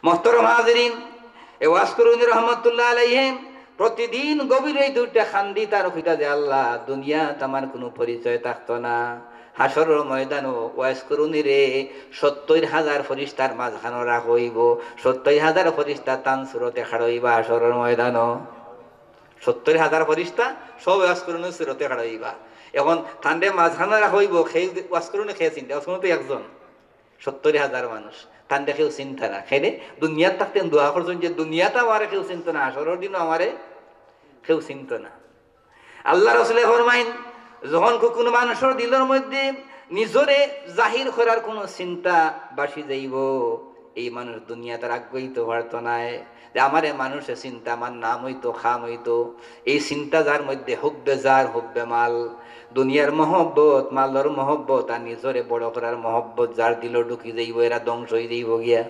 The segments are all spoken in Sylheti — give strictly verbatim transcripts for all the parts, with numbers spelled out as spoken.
মোহতরম হাজিরিন, এ ওয়াজ করুনি রহমতুল্লাহ আলাইহি প্রতিদিন গভীর রাইত উঠিয়া কান্দিতা আর কইতা যে, "আল্লাহ, দুনিয়াত আমার কুনু পরিচয় থাকতো না, হাশরর ময়দানো ওয়াজ করুনিরে সত্তইর হাজার ফিরিস্তার মাঝখানো রাখা অইবো, সত্তইর হাজার ফিরিস্তা তান সুরতে খাড়া অইবা হাশরর ময়দানো।" সত্তইর হাজার ফিরিস্তা সব ওয়াজ করুনির সুরতে খাড়া অইবা। এখন তানরে মাঝখানো রাখা অইবো, কেউ ওয়াজ করুনি কে চিনতা, ওয়াজ করুনি তো একজন, সত্তইর হাজার মানুষ, তানরে কেউ চিনতা না। কেনে? দুনিয়াত থাকতে দোয়া করছইন যে দুনিয়াত আমারে কেউ চিনতো না, হাশরর দিনও আমারে কেউ চিনতো না। আল্লাহ রসুলে ফরমাইন, যখন কু-, কুনু মানুষর দিলর মধ্যে নিজরে জাহির করার কুনু চিন্তা বাসি যাইবো, এই মানুষ দুনিয়াত আর আগাইতো পারতো নায়। যে আমারে মানুষে চিনতা, আমার নাম অইতো, কাম অইতো। এই চিন্তা যার মধ্যে, হুব্বে জার, হুব্বে মাল, দুনিয়ার মহব্বত, মালর মহব্বত আর নিজরে বড় করার মহব্বত যার দিলো ঢুকি যাইবো, এরা ধ্বংস অই যাইবো গিয়া।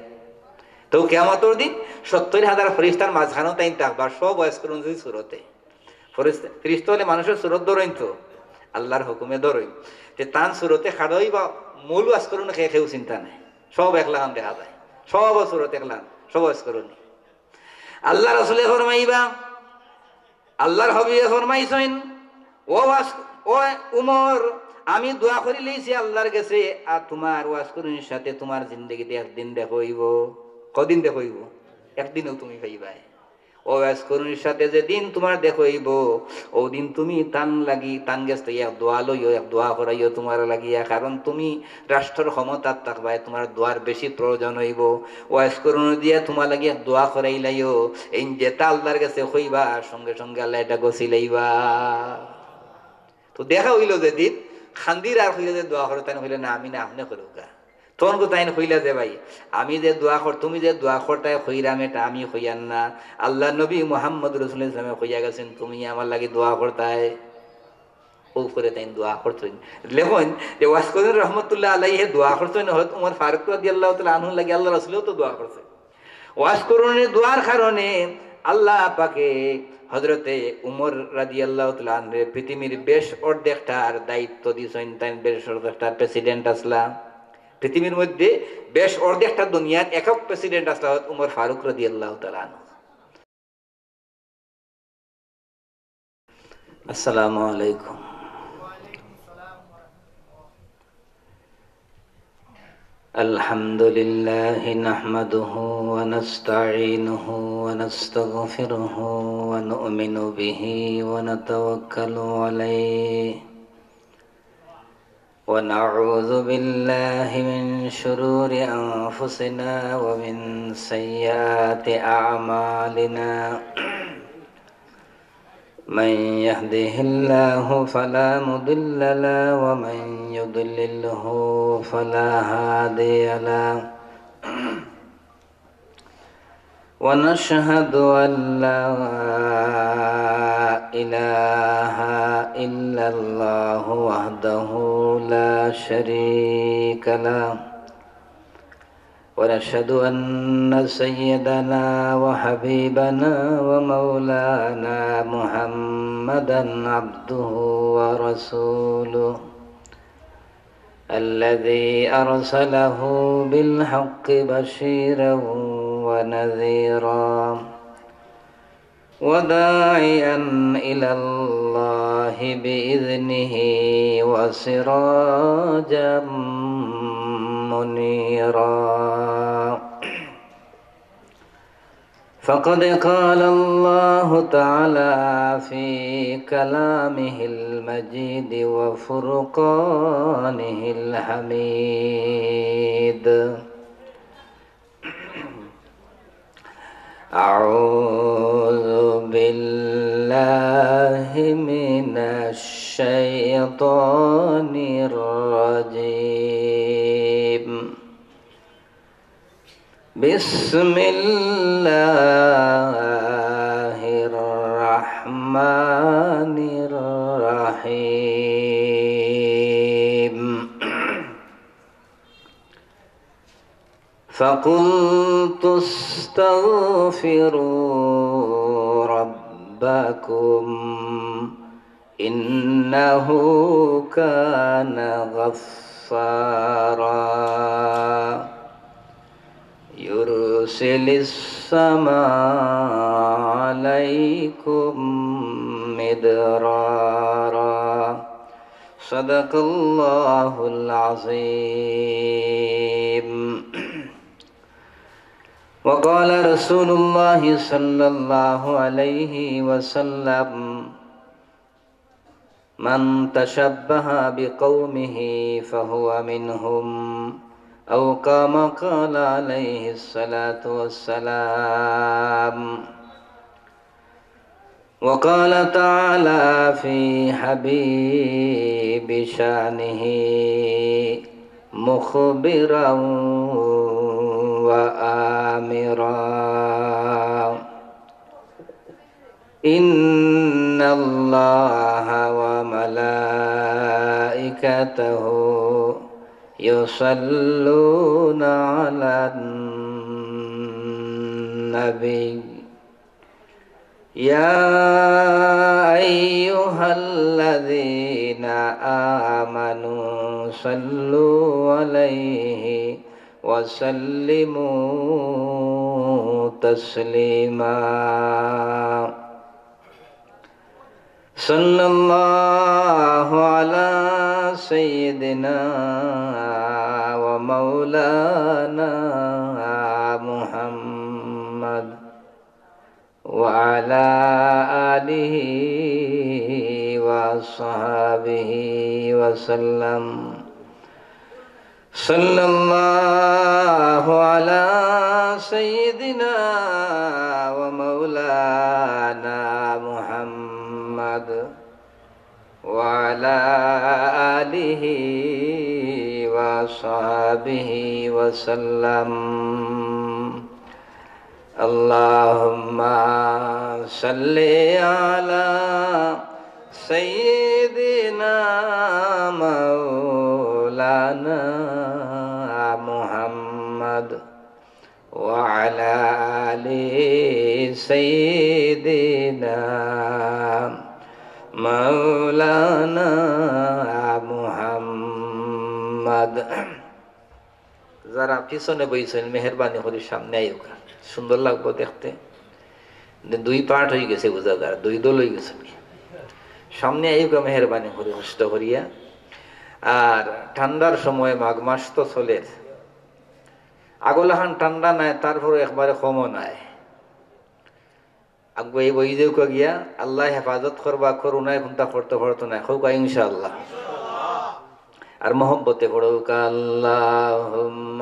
তো কিয়ামতর দিন সত্তইর হাজার ফিরিস্তার মাঝখানো তাইন থাকবা, সব ওয়াজ করুনির সুরতে। ফিরিস্তা, ফিরিস্তা অকলে মানুষর সুরত ধরইন তো, আল্লাহর হুকুমে ধরইন। তে তান সুরতে খাড়া অইবা, মূল ওয়াজ করুনি কে কেউ চিনতা নায়, সব একলাখান দেখা যায়, সব সুরত একলাখান, সব ওয়াজ করুনি। আল্লাহ রসুলে ফরমাইবা, আল্লাহর হাবিবে ফরমাইছইন, "ও ওয়াজ, ও উমর, আমি দোয়া করিলাইছি আল্লাহর গেছে, আর তুমার ওয়াজ করুনির সাথে তুমার জিন্দেগিতে একদিন দেখা অইবো।" কদিন দেখা অইবো? একদিনও তুমি পাইবায়। ও ওয়াজ করুনির সাথে যেদিন তুমার দেখা অইবো, অউ দিন তুমি তান লাগি, তান গেছ থাকি এক দোয়া লইও, এক দোয়া করাইও তুমার লাগিয়া, কারণ তুমি রাষ্ট্রর ক্ষমতাত থাকবায়, তুমার দোয়ার বেশি প্রয়োজন অইবো। ওয়াজ করুনি দিয়া তুমার লাগি এক দোয়া করাইলাইও, এইন যেটা আল্লাহর গেছে কইবা, সঙ্গে সঙ্গে আল্লাহ এটা গছিলাইবা। তো দেখা অইলো যেদিন, কান্দির আর কইলা যে দোয়া করো, তাইন কইলা, "না, আমি না, আপনে করউক্কা।" তখন কু তাইন কইলা যে, "ভাই, আমি যে দোয়া কর, তুমি যে দোয়া করতায় কইরাম, এটা আমি কইয়ার না, আল্লাহর নবী মুহাম্মদ রাসূলুল্লাহ সাল্লাল্লাহু আলাইহি ওয়াসাল্লামে কইয়া গেছইন, তুমি আমার লাগি দোয়া করতায়।" অউ করে তাইন দোয়া করছইন। লেখইন যে ওয়াজ করুনি রহমতুল্লাহ আলাইহি দোয়া করছইন, হযরত উমর ফারুক রাদিয়াল্লাহু তাআলা আনহুর লাগি আল্লাহর রাসূলেও তো দোয়া করছইন। ওয়াজ করুনির দোয়ার কারণে আল্লাহ পাকে হযরতে উমর রাদিয়াল্লাহু তাআলা আনহুরে পৃথিবীর বেশ অর্ধেকটার দায়িত্ব দিছইন, তাইন বেশ অর্ধেকটার president আছলা। পৃথিবীর মধ্যে বেশ অর্ধেকটা দুনিয়ার একক president আছলা হযরত উমর ফারুক রাদিয়াল্লাহু তাআলা আনহু। السلام عليكم. الحمد لله نحمده ونستعينه ونستغفره ونؤمن به ونتوكل عليه ونعوذ بالله من شرور أنفسنا ومن سيئات أعمالنا. من يهده الله فلا مضل له ومن يضلله فلا هادي له. ونشهد أن لا إله إلا الله وحده لا شريك له. ونشهد أن سيدنا وحبيبنا ومولانا محمدا عبده ورسوله. الذي أرسله بالحق بشيرا ونذيرا وداعيا إلى الله بإذنه وسراجا منيرا. فقد قال الله تعالى في كلامه المجيد وفرقانه الحميد. أعوذ بالله من الشيطان الرجيم. بسم الله الرحمن الرحيم. فقلت استغفروا ربكم إنه كان غفارا. يرسل السماء عليكم مدرارا. صدق الله العظيم. وقال رسول الله صلى الله عليه وسلم: من تشبه بقومه فهو منهم، أو كما قال عليه الصلاة والسلام. وقال تعالى في حبيب شانه مخبرا وآمرا: إن الله وملائكته يصلون على النبي، يا أيها الذين آمنوا صلوا عليه وسلموا تسليما. صلى الله على سيدنا ومولانا محمد وعلى آله وأصحابه وسلم. صلى الله على سيدنا ومولانا محمد وعلى آله وصحبه وسلم. اللهم صل على سيدنا مولانا محمد وعلى آل سيدنا مولانا محمد. যারা পিছনে বইছেন, মেহেরবানি করি সামনে আইউক্কা, সুন্দর লাগবো দেখতে। দুই পার্ট অইগেছে, বুঝা যার দুই দল অইগেছে। সামনে আইউক্কা মেহেরবানি করি, কষ্ট করিয়া। আর ঠান্ডার সময়, মাঘ মাস তো চলের, আগলাখান ঠান্ডা নায়, তারপরও একবারে কমও নায়। আগুয়াই বই দেউক্কা গিয়া, আল্লায় হেফাজত করবা, করোনায় কুন্তা করতো পারতো নায়, কউক্কা ইনশাআল্লাহ। আর মহব্বতে পড়উক্কা, اللهم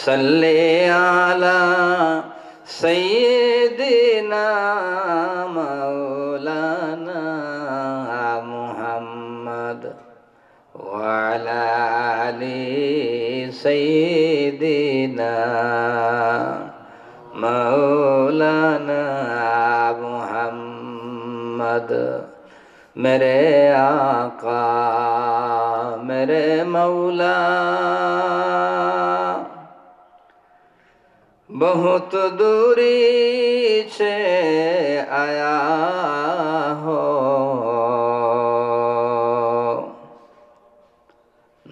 صل على سيدنا مولانا محمد وعلى آل سيدنا مولانا محمد، میرے آقا، میرے مولا، بہت دوری سے آیا ہو،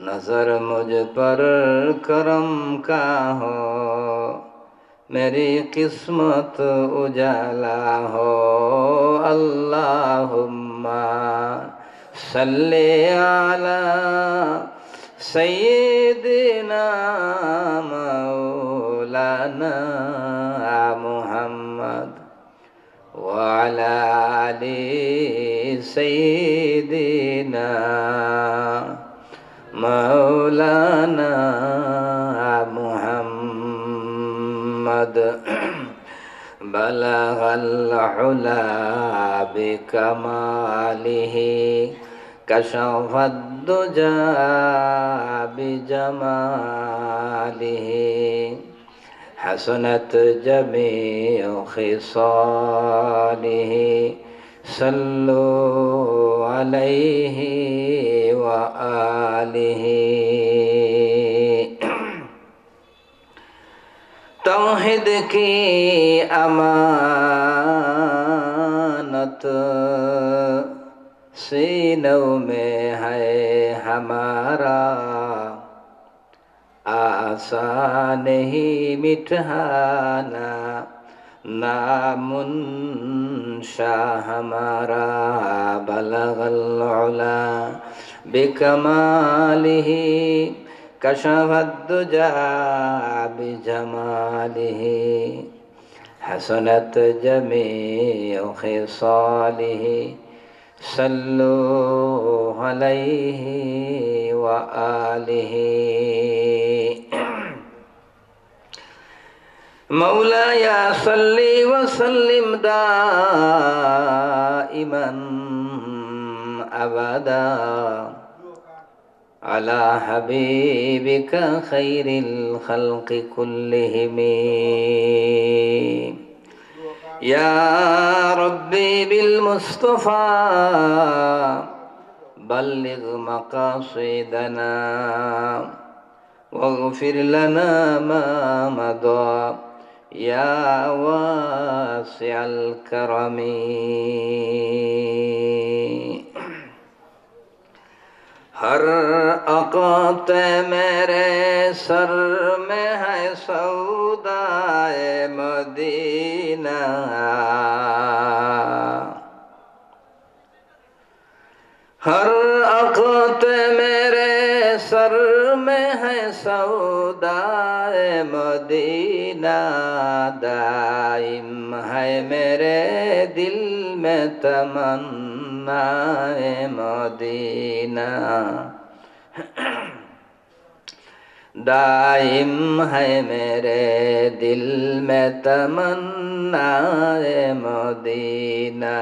نظر مجھ پر کرم کا ہو، میری قسمت اجالا ہو۔ اللهم صل على سيدنا مولانا محمد وعلى آل سيدنا مولانا محمد، بلغ العلا بكماله، كشف الدجى بجماله، حسنت جميع خصاله، صلوا عليه وآله۔ توحید کی امانت سینوں میں ہے ہمارا، آ آسان ہی مٹھانا، نام شاہ ہمارا بلغ العلا بکمالہ، کشف الدجی بجمالہ، حسنت جمیع خصالہ، صلوا علیہ وآلہ۔ مولاي صل وسلم دائما أبدا على حبيبك خير الخلق كلهم. يا ربي بالمصطفى بلغ مقاصدنا واغفر لنا ما مضى يا واسع الكرم. ہر عقد میرے سر میں ہے سودائے مدینہ، ہر عقد میرے سر میں ہے سودائے مدینہ، دائم ہے میرے دل میں تمنائے مدینہ۔ دائم ہے میرے دل میں تمنائے مدینہ،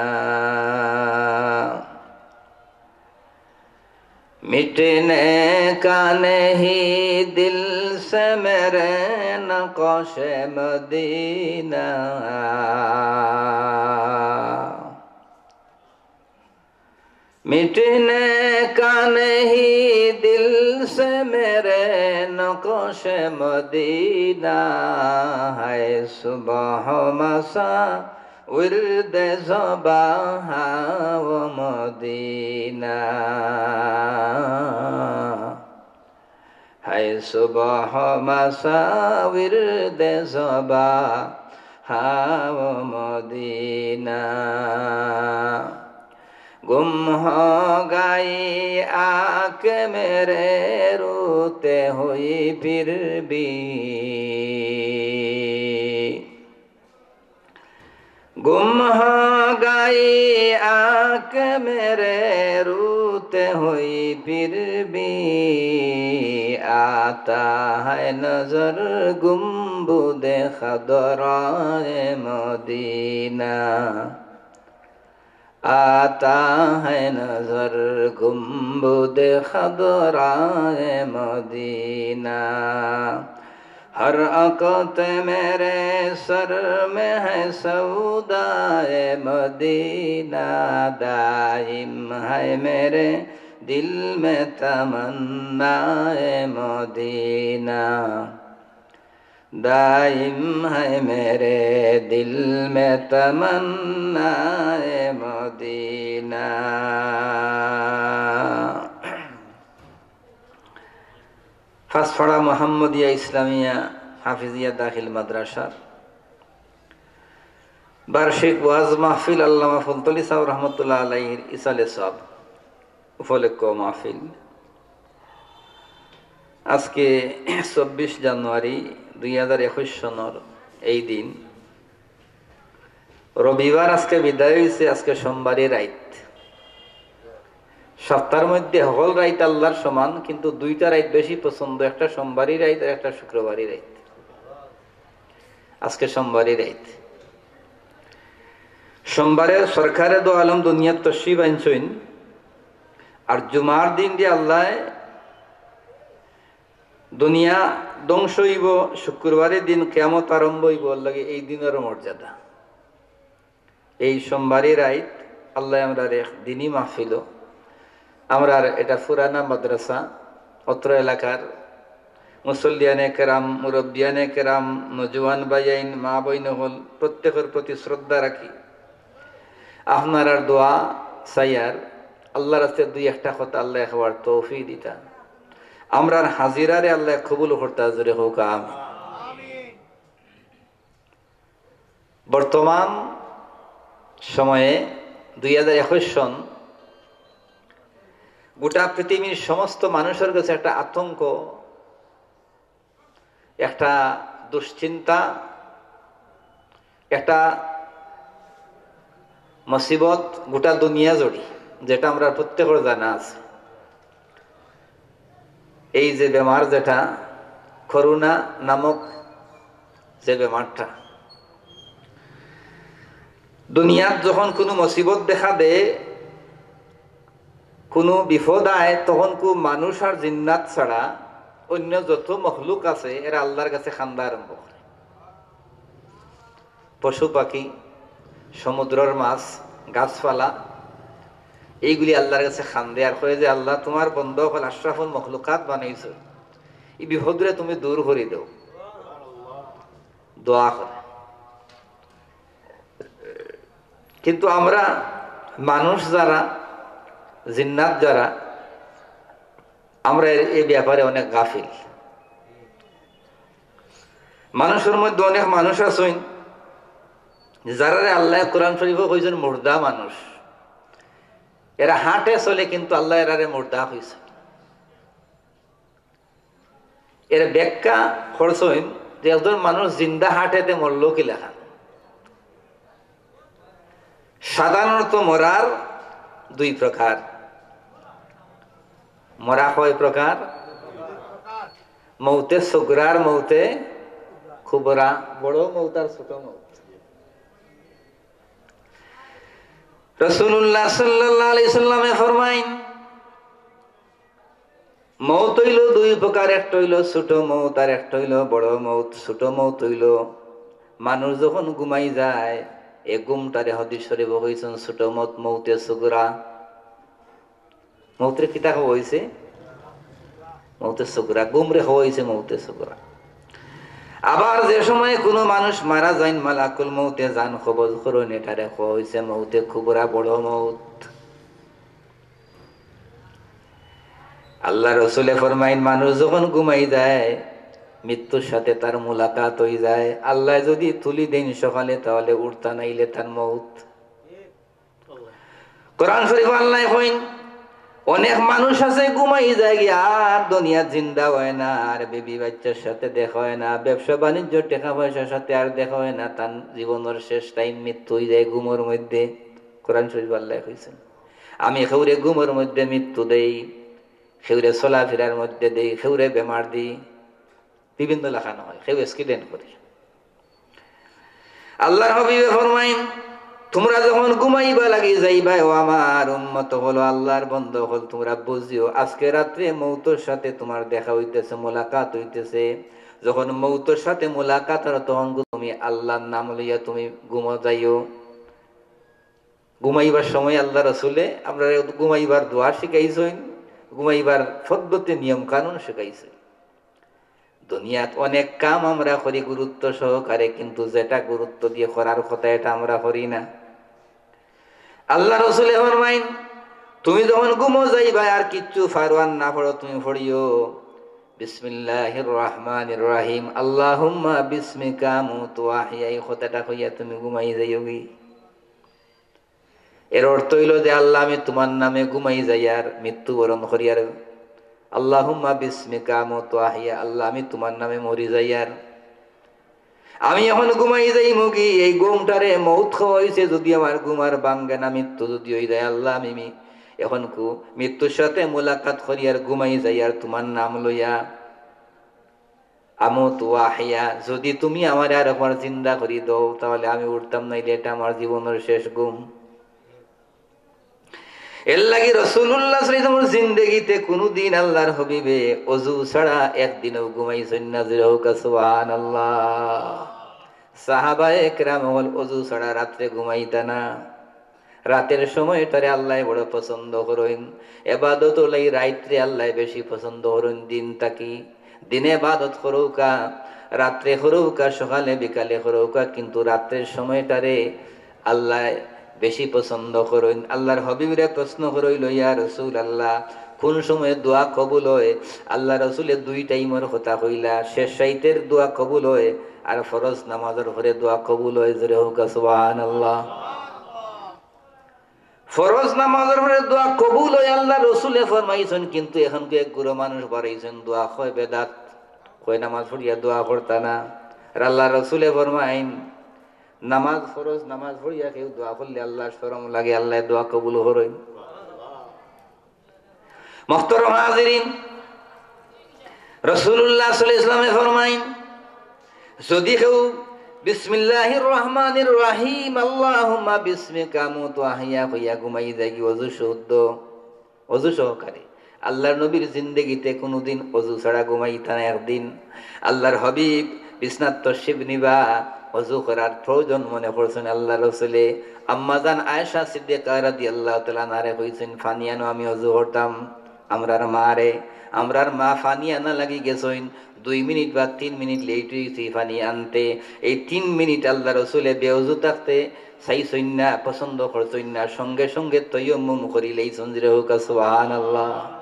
مٹنے کا نہیں دل سے میرے نقش مدینہ۔ مٹنے کا نہیں دل سے میرے نقش مدینہ، ہے صبح مسا ورد صباح و مدینہ۔ ہے صبح مسا ورد صباح و مدینہ۔ گم ہو گئی آنکھ میرے روتے ہوئی پھر بھی، گم ہو گئی آنکھ میرے روتے ہوئی پھر بھی، آتا ہے نظر گنبد خضرائے مدینہ۔ آتا ہے نظر گنبد خضرائے مدینہ۔ ہر عقد میرے سر میں ہے سودائے مدینہ، دائم ہے میرے دل میں تمنائے مدینہ۔ دائم ہے میرے دل میں تمنائے مدینہ۔ ফাঁসপাড়া মোহাম্মদিয়া ইসলামিয়া হাফিজিয়া দাখিল মাদ্রাসার বার্ষিক ওয়াজ মাহফিল আল্লামা ফুলতলি সাহেব রহমতুল্লাহ আলাইহির ইসালে সওয়াব উপলক্ষ মাহফিল। আজকে চব্বিশ জানুয়ারি দুই হাজার একুশ সনর এই দিন, রবিবার আজকে বিদায় হইছে, আজকে সোমবারই রাইত। সপ্তাহর মধ্যে হকল রাইত আল্লাহর সমান, কিন্তু দুইটা রাইত বেশি পছন্দ, একটা সোমবারই রাইত আর একটা শুক্রবারই রাইত। আজকে সোমবারই রাইত। সোমবারে সরকারে দো আলম দুনিয়াত তশরিফ আনছইন, আর জুমার দিন দি আল্লাহ দুনিয়া ধ্বংস হইব, শুক্রবারের দিন কিয়ামত আরম্ভ হইব, ওর লাগি এই দিনর মর্যাদা। এই সোমবারই রাইত আল্লাহ আমরার এক দিনী মাহফিল, আমরার এটা পুরানা মাদ্রাসা, অত্র এলাকার মুসল্লিয়ানে কেরাম, মুরব্বিয়ানে কেরাম, নজওয়ান ভাইয়াইন, মা বইন হল, প্রত্যেকের প্রতি শ্রদ্ধা রাখি। আপনারার দোয়া চাইয়ার, আল্লাহর রাস্তায় দুই একটা কথা আল্লাহ একবার তৌফিক দিতা। আমরার হাজিরারে আল্লায় কবুল করতা, জোরে কউক্কা আমিন। বর্তমান সময়ে দুই হাজার একুশ সন, গোটা পৃথিবীর সমস্ত মানুষের কাছে একটা আতঙ্ক, একটা দুশ্চিন্তা, একটা মুসিবত গোটা দুনিয়া জুড়ি, যেটা আমরা প্রত্যেকের জানা আছে। এই যে বেমার, যেটা করোনা নামক যে বেমারটা, দুনিয়াত যখন কোনো মুসিবত দেখা দেয়, কোনো বিপদ আয়, তখন কেউ মানুষ আর জিন্নাত ছাড়া অন্য যত মখলুক আছে, এরা আল্লাহর কাছে কান্দা আরম্ভ করে। পশু পাখি, সমুদ্রর মাছ, গাছপালা, এইগুলি আল্লাহর কাছে কান্দে আর কয় যে, "আল্লাহ, তোমার বন্দা অকল আশরাফুল মখলুকাত বানাইছো, এই বিপদরে তুমি দূর করি দেও।" দোয়া করে। কিন্তু আমরা মানুষ যারা, জিন্নাত যারা, আমরা এ, এ ব্যাপারে অনেক গাফিল। মানুষের মধ্যে অনেক মানুষ আছইন, যারারে আল্লায় কোরআন শরীফো কইছইন মুর্দা মানুষ। এরা হাঁটে চলে, কিন্তু আল্লায় এরারে মুর্দা কইছইন। এর ব্যাখ্যা করছইন যে একজন মানুষ জিন্দা হাঁটে তে মরলো কি লাখান। সাধারণত মরার দুই প্রকার। মরা কয় প্রকার? মৌতে সুগরা আর মৌতে কুবরা। বড় মৌত আর ছোট মৌত। রাসূলুল্লাহ সাল্লাল্লাহু আলাইহি সাল্লামে ফরমাইন, মৌত অইলো দুই প্রকার, একটা অইলো ছোট মৌত আর একটা অইলো বড় মৌত। ছোট মৌত অইলো মানুষ যখন ঘুমাই যায়, এ ঘুমটারে হাদিস শরীফো কইছইন ছোট মৌত, মৌতে সুগরা। মৌতরে কিতা কওয়া অইছে? মৌতে সুগরা। ঘুমরে কওয়া অইছে মৌতে সুগরা। আবার যে সময় কোনো মানুষ মারা যাইন, মালাকুল মৌতে জান কবজ করইন, এটারে কওয়া অইছে মৌতে কুবরা, বড় মৌত। আল্লাহ রসুলে ফরমাইন, মানুষ যখন ঘুমাই যায়, মৃত্যুর সাথে তার মুলাকাত অই যায়। আল্লায় যদি তুলি দেইন সকালে, তাহলে উঠতা নাইলে তার মৌত। কোরআন শরীফো আল্লায় কইন, অনেক মানুষ আছে ঘুমাই যায় গিয়া আর দুনিয়াত জিন্দা অয় না, আর বিবি বাচ্চার সাথে দেখা অয় না, ব্যবসা বাণিজ্য টেকা পয়সার সাথে আর দেখা অয় না, তান জীবনর শেষ টাইম মৃত্যু অই যায় ঘুমর মধ্যে। কোরআন শরীফো আল্লায় কইছইন, আমি কেউরে ঘুমর মধ্যে মৃত্যু দেই, কেউরে চলাফিরার মধ্যে দেই, কেউরে বেমার দেই, বিভিন্ন লাখান অয়, কেউ অ্যাক্সিডেন্ট করে। আল্লাহর হাবিবে ফরমাইন, তোমরা যখন ঘুমাইবা লাগি যাইবা, ও আমার উম্মত অকল, আল্লাহর বন্দা অকল, তোমরা বুঝিও, আজকে রাত্রে মৌতর সাথে তোমার দেখা অইতেছে, মোলাকাত অইতেছে। যখন মৌতর সাথে মোলাকাত অর, তখন তুমি আল্লাহর নাম লইয়া তুমি ঘুমো যাইও। ঘুমাইবার সময় আল্লাহ রসুলে আমরারে ঘুমাইবার দোয়া শিখাইছইন, ঘুমাইবার পদ্ধতি, নিয়ম কানুন শিখাইছইন। দুনিয়াত অনেক কাম আমরা করি গুরুত্ব সহকারে, কিন্তু যেটা গুরুত্ব দিয়া করার কথা, এটা আমরা করি না। আল্লাহ রসুলে ফরমাইন, তুমি যখন ঘুমো যাইবা আর কিচ্ছু পারো আর না পারো, তুমি পড়িও, "বিসমিল্লাহির রহমানির রহিম, আল্লাহুম্মা বিসমিকা আমুতু ওয়া আহইয়া", এই কথাটা কইয়া তুমি ঘুমাই যাইওগি। এর অর্থ অইলো যে, "আল্লাহ, আমি তোমার নামে ঘুমাই যাইয়ার, মৃত্যুবরণ করিয়ার। আল্লাহুম্মা বিসমিকা আমুতু ওয়া আহইয়া, আল্লাহ, আমি তোমার নামে মরি যাইয়ার। আমি এখন ঘুমাই যাইমুগি, এই ঘুমটারে মৌত কওয়া অইছে, যুদি আমার ঘুম আর ভাঙ্গে না, মৃত্যু যুদি অই যায়, আল্লাহ, আমি মি-, এখন কু-, মৃত্যুর সাথে মোলাকাত করিয়ার ঘুমাই যাইয়ার তোমার নাম লইয়া।" আমুতু ওয়া আহইয়া, যুদি তুমি আমারে আরেকবার জিন্দা করি দেও, তাহলে আমি উঠতাম, নাইলে এটা আমার জীবনর শেষ ঘুম। এর লাগি রাসূলুল্লাহ সাল্লাল্লাহু আলাইহি ওয়াসাল্লামর জিন্দেগিতে কুনুদিন আল্লাহর হাবিবে অজু ছাড়া একদিনও ঘুমাইছইন না, জোরে কউক্কা সুবহানাল্লাহ। সাহাবায়ে কেরাম অকল অজু ছাড়া রাত্রে ঘুমাইতা না। রাতের সময়টারে আল্লায় বড় পছন্দ করইন। এবাদত অইলো রাইতরে আল্লায় বেশি পছন্দ করইন দিন থাকি। দিনে এবাদত করউক্কা, রাত্রে করউক্কা, সকালে বিকালে করউক্কা, কিন্তু রাত্রের সময়টারে আল্লায় বেশি পছন্দ করইন। আল্লাহর হাবিবরে প্রশ্ন করা অইলো, "ইয়া রাসূলুল্লাহ, কোন সময় দোয়া কবুল অয়? আল্লার রসুলে দুই টাইমর কথা কইলা, শেষ রাইতের দোয়া কবুল অয়, আর ফরজ নামাজর পরে দোয়া কবুল অয়। জোরে কউক্কা সুবহানাল্লাহ। ফরজ নামাজর পরে দোয়া কবুল অয়, আল্লার রসুলে ফরমাইছইন, কিন্তু এখন কি এক গুরু মানুষ বাড়াইছইন, দোয়া কয় বেদাত, কয় নামাজ পড়িয়া দোয়া করতা না। আর আল্লার রসুলে ফরমাইন, নামাজ ফরজ নামাজ পড়িয়া কেউ দোয়া করলে আল্লার শরম লাগে, আল্লায় দোয়া কবুল করইন। মোহতরম হাজিরিন, রাসূলুল্লাহ সাল্লাল্লাহু আলাইহি ওয়াসাল্লামে ফরমাইন, যদি কেউ বিসমিল্লাহির রহমানির রহিম, আল্লাহুম্মা বিসমিকা আমুতু ওয়া আহইয়া কইয়া ঘুমাই যায়গি অজু শুদ্ধ, অজু সহকারে, আল্লার নবীর জিন্দেগিতে কুনুদিন অজু ছাড়া ঘুমাইতা না একদিন। আল্লার হাবিব বিছনাত তশরিফ নিবা, অজু করার প্রয়োজন মনে করছইন আল্লার রসুলে। আম্মাজান আয়েশা সিদ্দিকা রাদিয়াল্লাহু তাআলা আনহারে কইছইন, "পানি আনো, আমি অজু করতাম।" আমরার মারে, আমরার মা পানি আনা লাগি গেছইন, দুই মিনিট বা তিন মিনিট লেট অইছে পানি আনতে। এই তিন মিনিট আল্লার রসুলে বেঅজু থাকতে চাইছইন না, পছন্দ করছইন না, সঙ্গে সঙ্গে তৈয়ম্মুম করিলাইছইন। জোরে কউক্কা সুবহানাল্লাহ।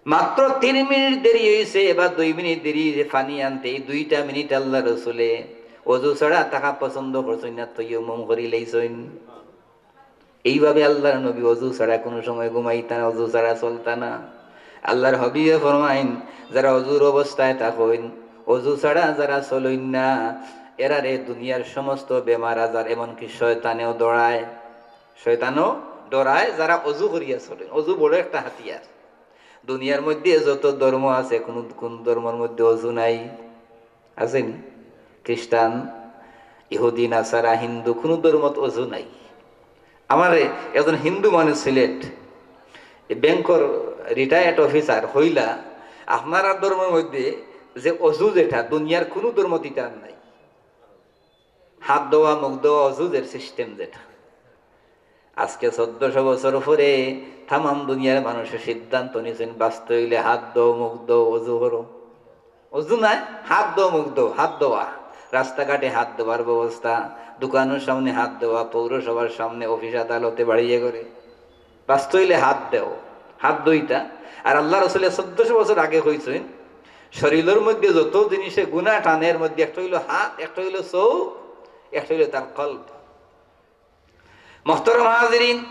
মাত্র তিন মিনিট দেরি অইছে বা দুই মিনিট দেরি অইছে পানি আনতে, এই দুইটা মিনিট আল্লার রসুলে অজু ছাড়া থাকা পছন্দ করছইন না, তৈয়ম্মুম করিলাইছইন। এইভাবে আল্লার নবী অজু ছাড়া কুনু সময় ঘুমাইতা না, অজু ছাড়া চলতা না। আল্লার হাবিবে ফরমাইন, যারা অজুর অবস্থায় থাকইন, অজু ছাড়া যারা চলইন না, এরারে দুনিয়ার সমস্ত বেমার আজার, এমনকি শয়তানেও ডরায়, শয়তানও ডরায় যারা অজু করিয়া চলইন। অজু বড় একটা হাতিয়ার। দুনিয়ার মধ্যে যত ধর্ম আছে, কুনু, কুনু ধর্মর মধ্যে অজু নাই, আছে নি? খ্রিস্টান, ইহুদি, নাসারা, হিন্দু, কুনু ধর্মত অজু নাই। আমারে একজন হিন্দু মানুষ সিলেট, এই ব্যাংকর retired officer কইলা, আপনারার ধর্মর মধ্যে যে অজু যেটা, দুনিয়ার কুনু ধর্মত ইটা নাই। হাত ধোয়া, মুখ ধোয়া, অজু যে system যেটা, আজকে চোদ্দশো বছর পরে তামাম দুনিয়ার মানুষে সিদ্ধান্ত নিছইন, বাঁচতে অইলে হাত ধোও, মুখ ধোও, অজু করো। অজু নাই, হাত ধোও, মুখ ধোও, হাত ধোয়া। রাস্তাঘাটে হাত ধোয়ার ব্যবস্থা, দোকানর সামনে হাত ধোয়া, পৌরসভার সামনে, অফিস আদালতে, বাড়িয়ে ঘরে। বাঁচতে অইলে হাত দেও, হাত ধইতা। আর আল্লার রসুলে চোদ্দশো বছর আগে কইছইন, শরীলর মধ্যে যত জিনিসে গুনা টানে, এর মধ্যে একটা অইলো হাত, একটা অইলো চউখ, একটা অইলো তার কলব। মোহতরম হাজিরিন,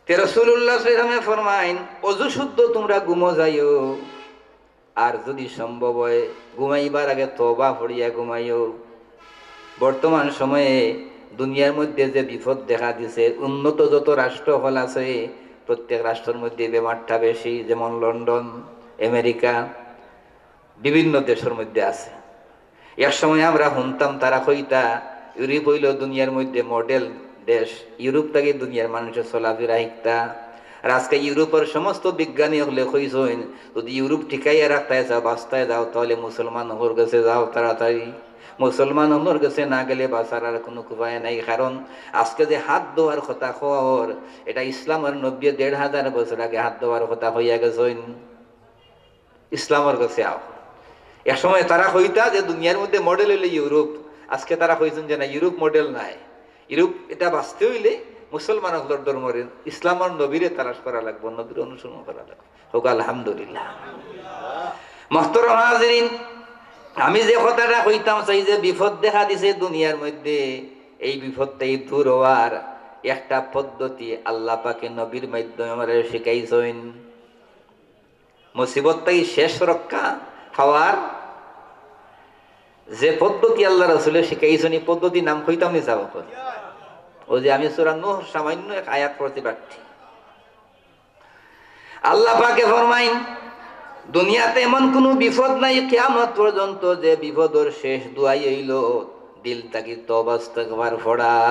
তে রাসূলুল্লাহ সাল্লাল্লাহু আলাইহি ওয়াসাল্লামে ফরমাইন, অজু শুদ্ধ তুমরা ঘুমো যাইও, আর যদি সম্ভব অয় ঘুমাইবার আগে তওবা পড়িয়া ঘুমাইও। বর্তমান সময়ে দুনিয়ার মধ্যে যে বিপদ দেখা দিছে, উন্নত যত রাষ্ট্র অকল আছে, প্রত্যেক রাষ্ট্রর মধ্যে বেমারটা বেশি, যেমন লন্ডন, আমেরিকা, বিভিন্ন দেশর মধ্যে আছে। এক সময় আমরা হুনতাম তারা কইতা, ইউরোপ অইলো দুনিয়ার মধ্যে model দেশ, ইউরোপ থাকি দুনিয়ার মানুষে চলাফিরা হিকতা। আর আজকে ইউরোপর সমস্ত বিজ্ঞানী অকলে কইছইন, যদি ইউরোপ টিকাইয়া রাখতায় চাও, বাঁচতায় চাও, তাহলে মুসলমান অকলর গেছে যাও তাড়াতাড়ি। মুসলমান অকলর গেছে না গেলে বাঁচার আর কুনু উপায় নাই। কারণ আজকে যে হাত ধোয়ার কথা কওর, এটা ইসলামর নবীয়ে দেড় হাজার বছর আগে হাত ধোয়ার কথা কইয়া গেছইন। ইসলামর গেছে আও। এক সময় তারা কইতা যে দুনিয়ার মধ্যে model অইলো ইউরোপ, আজকে তারা কইছইন যে না, ইউরোপ model নায়। ইউরোপ এটা বাঁচতে অইলে মুসলমান অকলর ধর্মরে, ইসলামর নবীরে তালাশ করা লাগবো, নবীর অনুসরণ করা লাগবো। কউক্কা আলহামদুলিল্লাহ। মোহতরম হাজিরিন, আমি যে কথাটা কইতাম চাই যে বিপদ দেখা দিছে দুনিয়ার মধ্যে, এই বিপদ থাকি দূর অওয়ার একটা পদ্ধতি আল্লাহ পাকে নবীর মাধ্যমে আমারে শিখাইছইন। মুসিবত থাকি শেষ রক্ষা পাওয়ার যে পদ্ধতি আল্লার রসুলে শিখাইছইন, ই পদ্ধতির নাম কইতাম নি চাব করি। অউ যে আমি সূরা নূহর সামান্য এক আয়াত পড়ছি বাট্টি। আল্লাহ পাকে ফরমাইন, দুনিয়াত এমন কুনু বিপদ নাই কিয়ামত পর্যন্ত যে বিপদর শেষ দোয়াই অইলো দিল থাকি তওবা ইস্তেগফার পড়া।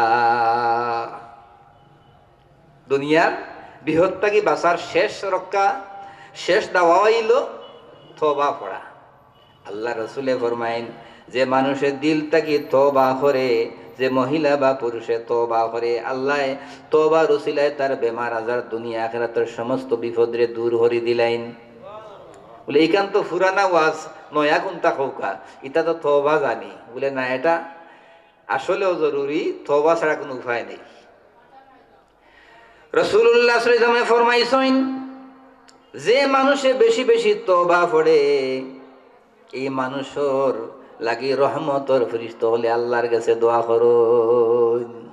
দুনিয়ার বিপদ থাকি বাঁচার শেষ রক্ষা, শেষ দাওয়া অইলো তওবা পড়া। আল্লার রসুলে ফরমাইন, যে মানুষে দিল থাকি তওবা করে, যে মহিলা বা পুরুষে তওবা করে, আল্লায় তওবার উসিলায় তার বেমার আজার দুনিয়া আখিরাতর সমস্ত বিপদরে দূর করি দিলাইন। বুলে, "ইখান তো পুরানা ওয়াজ, নয়া কুনটা কউক্কা, ইটা তো তওবা জানি।" বুলে, "না, এটা আসলেও জরুরি, তওবা ছাড়া কুনু উপায় নেই।" রাসূলুল্লাহ সাল্লাল্লাহু আলাইহি ওয়াসাল্লামে ফরমাইছইন, যে মানুষে বেশি বেশি তওবা পড়ে, এই মানুষর লাগি রহমতর ফিরিস্তা অকলে আল্লার গেছে দোয়া করইন।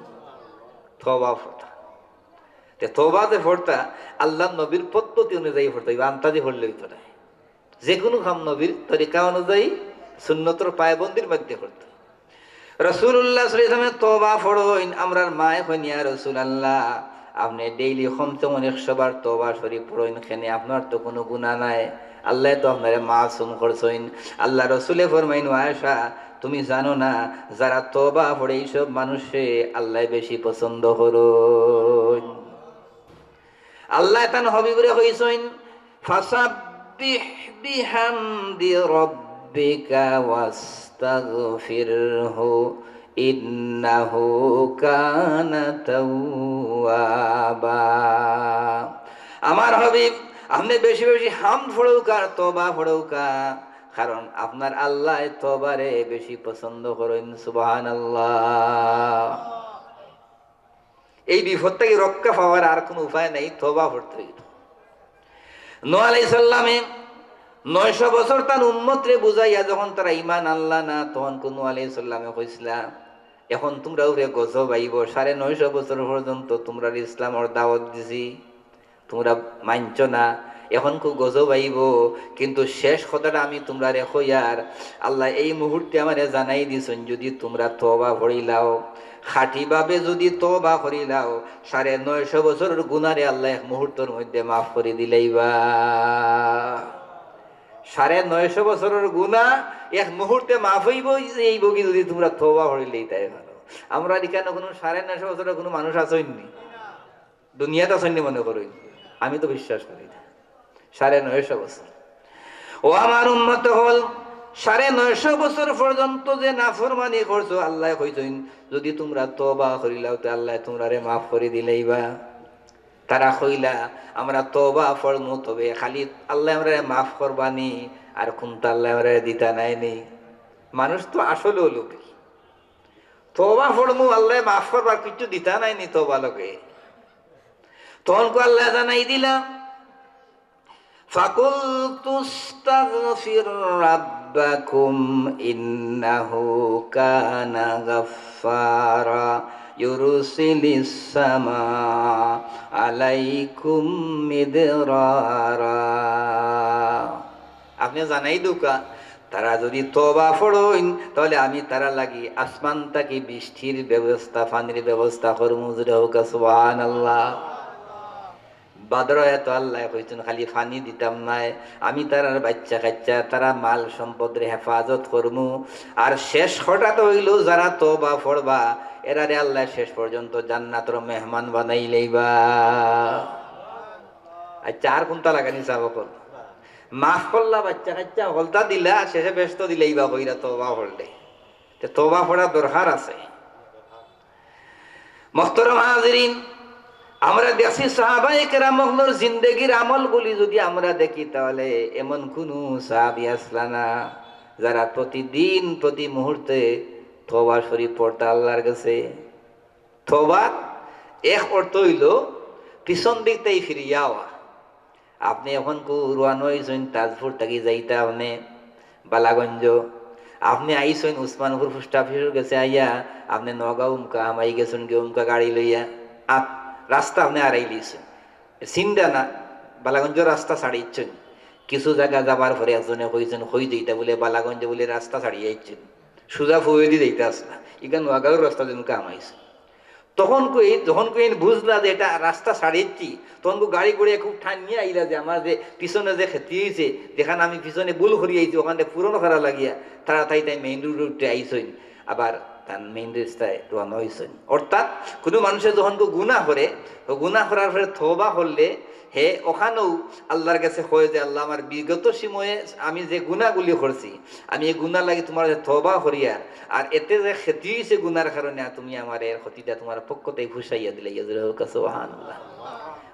তওবা পড়তা, তে তওবা যে পড়তা, আল্লার নবীর পদ্ধতি অনুযায়ী পড়তা অইবো, আন্তাজি পড়লে অইতো নায়। যেকুনু কাম নবীর তরিকা অনুযায়ী, সুন্নতর পায়বন্দির মধ্যে পড়তা। রাসুলুল্লাহ সাল্লাল্লাহু আলাইহি ওয়াসাল্লামে তওবা পড়ইন, আমরার মায়ে কইন, "ইয়া রাসুলাল্লাহ, আপনে daily কমসে কম একশো বার তওবা শরীফ পড়ইন, কেনে আপনার তো কুনু গুনা নাই, আল্লায় তো আপনারে মাসুম করছইন।" আল্লার রসুলে ফরমাইন, "ও আয়েশা, তুমি জানো না, যারা তওবা পড়ে এইসব মানুষরে আল্লায় বেশি পছন্দ করইন।" আল্লায় তান হাবিবরে কইছইন, "ফাসাব্বিহ বিহামদি রাব্বিকা ওয়াস্তাগফিরহু ইন্নাহু কানা তাওয়াবা।" আমার হাবিব, আপনে বেশি বেশি হামদ পড়উক্কা, তওবা পড়উক্কা, কারণ আপনার আল্লায় তওবারে বেশি পছন্দ করইন। সুবহানাল্লাহ। এই বিপদ থাকি রক্ষা পাওয়ার আর কুনু উপায় নাই, তওবা পড়তে অইবো। নূহ আলাইহিস সালামে নয়শো বছর তান উম্মতরে বুঝাইয়া যখন তারা ঈমান আনলা না, তখন কু নূহ আলাইহিস সালামে কইছলা, "এখন তুমরার উপরে গজব আইবো, সাড়ে নয়শো বছর পর্যন্ত তুমরারে ইসলামর দাওয়াত দিছি, তুমরা মানছো না, এখন কু গজব আইবো, কিন্তু শেষ কথাটা আমি তুমরারে কইয়ার, আল্লায় এই মুহূর্তে আমারে জানাই দিছইন, যুদি তুমরা তওবা পড়িলাও, খাঁটিভাবে যুদি তওবা করিলাও, সাড়ে নয়শো বছরর গুনারে আল্লায় এক মুহূর্তর মধ্যে মাফ করি দিলাইবা।" সাড়ে নয়শো বছরর গুনা এক মুহূর্তে মাফ অইবো, অইবো কি যুদি তুমরা তওবা পড়িলাইতায় পারো। আমরার ইখানো কুনু সাড়ে নয়শো বছরর কুনু মানুষ আছইন নি? দুনিয়াত আছইন নি মনে করইন? আমি তো বিশ্বাস করি না। সাড়ে নয়শো বছর। ও আমার উম্মত অকল, সাড়ে নয়শো বছর পর্যন্ত যে নাফরমানি করছো, আল্লায় কইছইন, "যুদি তুমরা তওবা করিলাও, তে আল্লায় তুমরারে মাফ করি দিলাইবা।" তারা কইলা, "আমরা তওবা পড়মু, তবে খালি আল্লায় আমরারে মাফ করবা নি, আর কুন্তা আল্লায় আমরারে দিতা নায় নি।" মানুষ তো আসলেউ লোভী। তওবা পড়মু, আল্লায় মাফ করবা, আর কিচ্ছু দিতা নায় নি তওবা লগে। তখন কু আল্লায় জানাই দিলা, "ফাকুলতু ইস্তাগফির রাব্বাকুম ইন্নাহু কানা গাফফারা, ইউরসিলিস সামা আলাইকুম মিদরারা।" আপনে জানাই দেউক্কা, তারা যুদি তওবা পড়ইন, তাইলে আমি তারার লাগি আসমান থাকি বৃষ্টির ব্যবস্থা, পানির ব্যবস্থা করমু। জোরে কউক্কা সুবহানাল্লাহ। বাদর আয়াতো আল্লায় কইছইন, "খালি পানি দিতাম নায়, আমি তারার বাইচ্চা-কাইচ্চা, তারার মাল-সম্পদরে হেফাজত করমু।" আর শেষ কথাটা অইলো, যারা তওবা পড়বা, এরারে আল্লায় শেষ পর্যন্ত জান্নাতর মেহমান বানাইলাইবা। আইচ্ছা, আর কুন্তা লাগানি চাও অকল? মাফ করলা, বাইচ্চা-কাইচ্চা হকলতা দিলা, শেষে বেহেস্তো দিলাইবা কইরা তওবা পড়লে। তে তওবা পড়ার দরকার আছে। মোহতরম হাজিরিন, আমরা দেখছি সাহাবায়ে কেরাম অকলর জিন্দেগির আমলগুলি যুদি আমরা দেখি, তাইলে এমন কুনু সাহাবী আছলা না, যারা প্রতিদিন, প্রতি মুহূর্তে তওবা শরীফ পড়তা আল্লার গেছে। তওবার এক অর্থ অইলো পিছন দিক থাকি ফিরিয়া আওয়া। আপনে অখন কু রওয়ানা অইছইন, তাজপুর থাকি যাইতা আপনে বালাগঞ্জ, আপনে আইছইন উসমানপুর পোস্ট অফিসর গেছে আইয়া, আপনে নগাঁও উমকা হামাই গেছইন গি উমকা গাড়ি লইয়া, আত রাস্তা আপনে আড়াইলিছইন, চিনরা না, বালাগঞ্জর রাস্তা ছাড়িছইন। কিছু জাগা যাবার পরে একজনে কইছইন, "কই যাইতা?" বুলে, "বালাগঞ্জ।" বুলে, "রাস্তা ছাড়িয়া আইছইন, সুজা ফুয়েদি যাইতা আছলা, ইখান নগাঁওর রাস্তা যেন উমকা হামাইছইন।" তখন কই, যখন কই বুঝলা যে ইটা রাস্তা ছাড়িছি, তখন কই গাড়ি ঘুরে খুব টানিয়া আইলা যে আমার যে পিছনে যে ক্ষতি অইছে, যেখান আমি পিছনে ভুল করি আইছি, অখানরে পূরণ করার লাগিয়া তাড়াতাড়ি তাইন মেইন রোডো উঠি আইছইন, আবার তান মেইন রাস্তায় রওয়ানা অইছইন। অর্থাৎ কুনু মানুষে যখন কই গুনা করে, তো গুনা করার পরে তওবা করলে হে অখানউ আল্লার গেছে কয় যে, "আল্লা, আমার বিগত সময়ে আমি যে গুনাগুলি করছি, আমি এই গুনার লাগি তুমার গেছে তওবা করিয়ার, আর এতে যে ক্ষতি অইছে গুনার কারণে, আর তুমি আমারে এর ক্ষতিটা তুমার পক্ষ থাকি পুষাইয়া দিলাইও।" জোরে কউক্কা সুবহানাল্লাহ।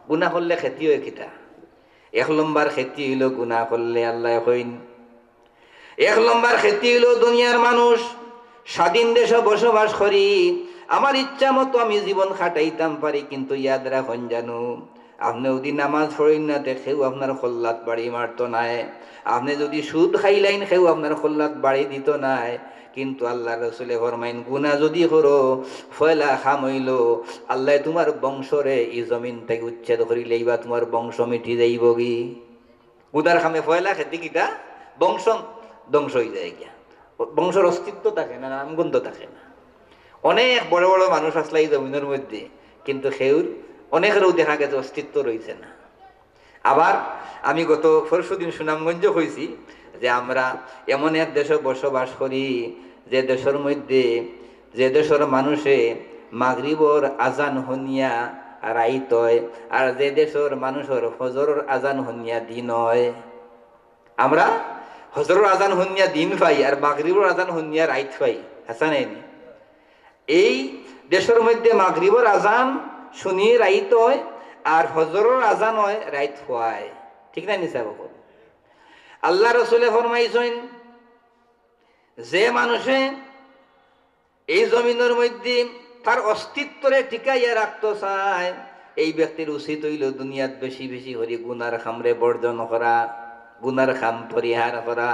গুনা করলে ক্ষতি অয় কিতা? এক নম্বর ক্ষতি অইলো গুনা করলে, আল্লায় কইন, এক নম্বর ক্ষতি অইলো দুনিয়ার মানুষ, স্বাধীন দেশো বসবাস করি, আমার ইচ্ছা মতো আমি জীবন কাটাইতাম পারি, কিন্তু ইয়াদ রাখইন জানু, আপনে যুদি নামাজ পড়ইন না, তে কেউ আপনার কল্লাত বাড়ি মারতো নায়। আপনে যুদি সুদ খাইলাইন, কেউ আপনার কল্লাত বাড়ি দিতো নায়। কিন্তু আল্লার রসুলে ফরমাইন, গুনা যুদি করো, পয়লা কাম অইলো, আল্লায় তুমার বংশরে ই জমিন থাকি উচ্ছেদ করিলাইবা, তুমার বংশ মিটি যাইবোগি। গুনার কামে পয়লা ক্ষতি কিতা? বংশ ধ্বংস অইযায় গিয়া। বংশর অস্তিত্ব থাকে না, নামগন্ধ থাকে না। অনেক বড় বড় মানুষ আছলা ই জমিনর মধ্যে, কিন্তু কেউর, অনেকেরও দেখা গেছে অস্তিত্ব রইছে না। আবার আমি গত পরশুদিন সুনামগঞ্জো কইছি যে আমরা এমন এক দেশো বসবাস করি, যে দেশর মধ্যে, যে দেশর মানুষে মাগরিবর আজান হুনিয়া রাইত অয়, আর যে দেশর মানুষর ফজরর আজান হুনিয়া দিন অয়। আমরা ফজরর আজান হুনিয়া দিন পাই, আর মাগরিবর আজান হুনিয়া রাইত পাই। হাছা নায়নি? এই দেশর মধ্যে মাগরিবর আজান হুনিয়া রাইত অয়, আর ফজরর আজান অয় রাইত পুয়ায়। ঠিক নায়নি সাব অকল? আল্লার রসুলে ফরমাইছইন, যে মানুষে এই জমিনর মধ্যে তার অস্তিত্বরে টিকাইয়া রাখতো চায়, এই ব্যক্তির উচিত অইলো দুনিয়াত বেশি বেশি করি গুনার কামরে বর্জন করা, গুনার কাম পরিহার করা।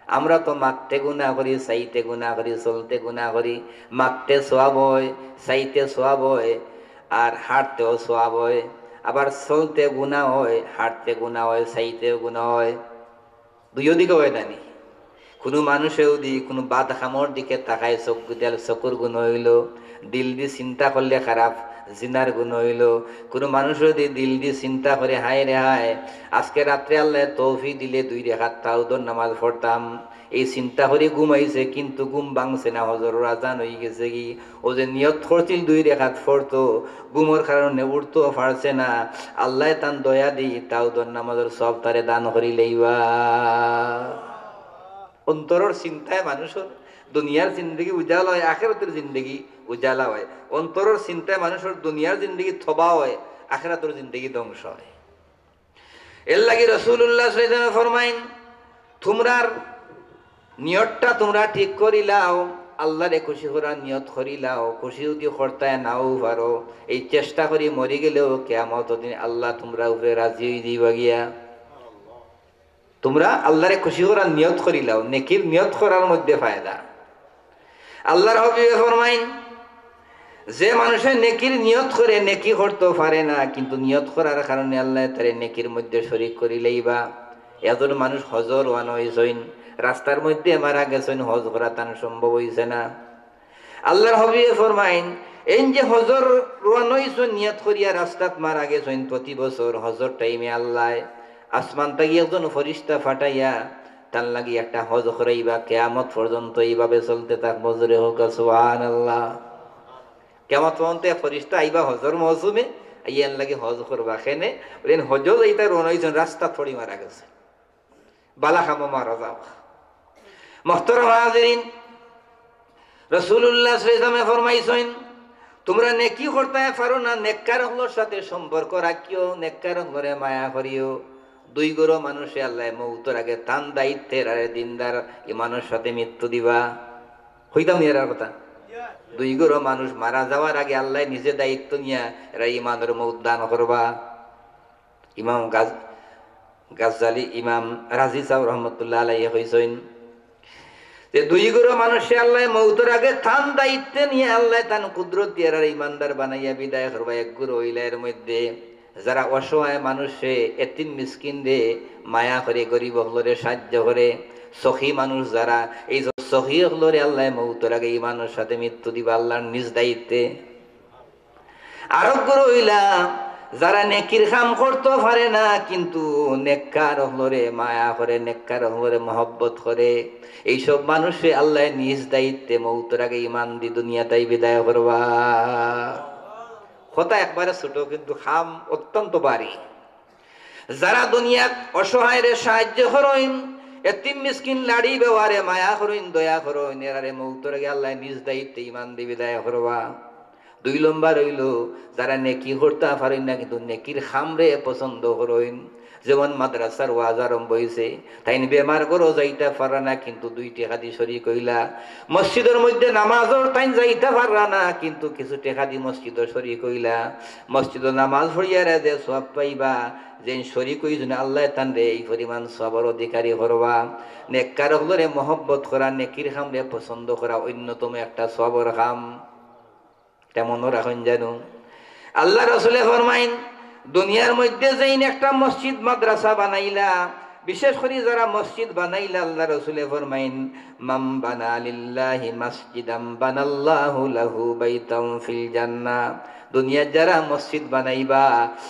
আমরা তো মাততে গুনা করি, চাইতে গুনা করি, চলতে গুনা করি। মাততে সওয়াব অয়, চাইতে সওয়াব অয়, আর হাঁটতেও সওয়াব অয়। আবার চলতে গুনা অয়, হাঁটতে গুনা অয়, চাইতেও গুনা অয়। দুইও দিকে অয় নানি? কুনু মানুষে যুদি কুনু বাদ কামর দিকে তাকায়, চউখ দিলে চকুর গুনা অইলো, দিলদি চিন্তা করলে খারাপ, জিনার গুনা অইলো। কুনু মানুষে যুদি দিলদি চিন্তা করে, হায় রে হায়, আজকে রাত্রে আল্লায় তৌফিক দিলে দুই রেকাত তাহাজ্জুদর নামাজ পড়তাম, এই চিন্তা করি ঘুমাইছে, কিন্তু ঘুম ভাঙছে না, ফজরর আজান অইগেছেগি। অউ যে নিয়ত করছিল দুই রেকাত পড়তো, ঘুমর কারণে উঠতেও পারছে না। আল্লায় তান দয়াদি তাহাজ্জুদর নামাজর সওয়াব তারে দান করিলাইবা। অন্তরর চিন্তায় মানুষর দুনিয়ার জিন্দেগি উজালা অয়, আখেরাতর জিন্দেগি উজালা অয়। অন্তরর চিন্তায় মানুষর দুনিয়ার জিন্দেগি তবাহ অয়, আখেরাতর জিন্দেগি ধ্বংস অয়। এরলাগি রাসুলুল্লাহ সাল্লাল্লাহু আলাইহি ওয়াসাল্লামে ফরমাইন, তুমরার নিয়তটা তুমরা ঠিক করিলাও, আল্লারে খুশি করার নিয়ত করিলাও। খুশি যুদি করতায় নাও পারো, এই চেষ্টা করি মরি গেলেও কিয়ামতর দিন আল্লাহ তুমরার উপরে রাজি অইযিবা গিয়া। তুমরা আল্লারে খুশি করার নিয়ত করিলাও, নেকির নিয়ত করার মধ্যে ফায়দা। আল্লার হাবিবে ফরমাইন, যে মানুষে নেকির নিয়ত করে, নেকি করতো পারে না, কিন্তু নিয়ত করার কারণে আল্লায় তারে নেকির মধ্যে শরিক করিলাইবা। একজন মানুষ হজো রওয়ানা অইছইন, রাস্তার মধ্যে মারা গেছইন, হজ করা তান সম্ভব অইছে না। আল্লার হাবিবে ফরমাইন, এইন যে হজো রওয়ানা অইছইন, নিয়ত করিয়া রাস্তাত মারা গেছইন, প্রতি বছর হজর টাইমে আল্লায় আসমান থাকি একজন ফিরিস্তা পাঠাইয়া তান লাগি একটা হজ করাইবা, কিয়ামত পর্যন্ত এইভাবে চলতে থাকবো। জোরে কউক্কা সুবহানাল্লাহ। কিয়ামত পর্যন্ত এক ফিরিস্তা আইবা হজর মৌসুমে, আইয়া এন লাগি হজ করবা। কেনে? বলে, এন হজো যাইতা রওয়ানা অইছইন, রাস্তাত পড়ি মারা গেছইন, বালা কামো মারা যাও। মুহতারাম হাজিরিন, রাসুলুল্লাহ সাল্লাল্লাহু আলাইহি ওয়াসাল্লামে ফরমাইছইন, তুমরা নেকি করতায় পারো না, নেককার অকলর সাথে সম্পর্ক রাখিও, নেককার অকলরে মায়া করিও। দুই ঘরো মানুষে আল্লায় মউতর আগে তান দায়িত্বে এরারে দিনদার ইমানর সাথে মৃত্যু দিবা। কইতাম নি এরার কথা? দুই ঘরো মানুষ মারা যাওয়ার আগে আল্লায় নিজে দায়িত্ব নিয়া এরারে ইমানর মউত দান করবা। ইমাম গাজ-, গাজ্জালি, ইমাম রাজি সাহেব রহমতুল্লাহ আলাইহি কইছইন যে দুই ঘরো মানুষে আল্লায় মউতর আগে তান দায়িত্বে নিয়া আল্লায় তান কুদরত দিয়া এরারে ইমানদার বানাইয়া বিদায় করবা। এক ঘরো অইলা এর মধ্যে যারা অসহায় মানুষে, এতিম মিসকিনরে মায়া করে, গরিব অকলরে সাহায্য করে, সখী মানুষ যারা, এই যে সখী অকলরে আল্লায় মউতর আগে ইমানর সাথে মৃত্যু দিবা আল্লার নিজ দায়িত্বে। আরক ঘরো অইলা যারা নেকির কাম করতো পারে না, কিন্তু নেককার অকলরে মায়া করে, নেককার অকলরে মহব্বত করে, এইসব মানুষরে আল্লায় নিজ দায়িত্বে মউতর আগে ইমান দি দুনিয়া থাকি বিদায় করবা। কথা একবারে ছোট, কিন্তু কাম অত্যন্ত ভারী। যারা দুনিয়াত অসহায়রে সাহায্য করইন, এতিম মিসকিন লাড়ি বেওয়ারে মায়া করইন, দয়া করইন, এরারে মউতর আগে আল্লায় নিজ দায়িত্বে ইমান দি বিদায় করবা। দুই নম্বর অইলো, যারা নেকি করতা পারইন না কিন্তু নেকির কামরে পছন্দ করইন, যেমন মাদ্রাসার ওয়াজ আরম্ভ অইছে, তাইন বেমার ঘরো যাইতা পাররা না কিন্তু দুই টেকা দি শরিক অইলা। মসজিদর মধ্যে নামাজর তাইন যাইতা পাররা না কিন্তু কিছু টেকা দি মসজিদো শরিক অইলা। মসজিদো নামাজ পড়িয়ারে যে সওয়াব পাইবা, যেইন শরিক অইছইন আল্লায় তানরে এই পরিমাণ সওয়াবর অধিকারী করবা। নেককার অকলরে মহব্বত করা, নেকির কামরে পছন্দ করা অন্যতম একটা সওয়াবর কাম। ইটা মনো রাখইন জানু। আল্লার রসুলে ফরমাইন, দুনিয়ার মধ্যে যেইন একটা মসজিদ মাদ্রাসা বানাইলা, বিশেষ করি যারা মসজিদ বানাইলা, আল্লার রসুলে ফরমাইন, "মান বানা লিল্লাহি মাসজিদান বানাল্লাহু লাহু বাইতান ফিল জান্নাহ।" দুনিয়াত যারা মসজিদ বানাইবা,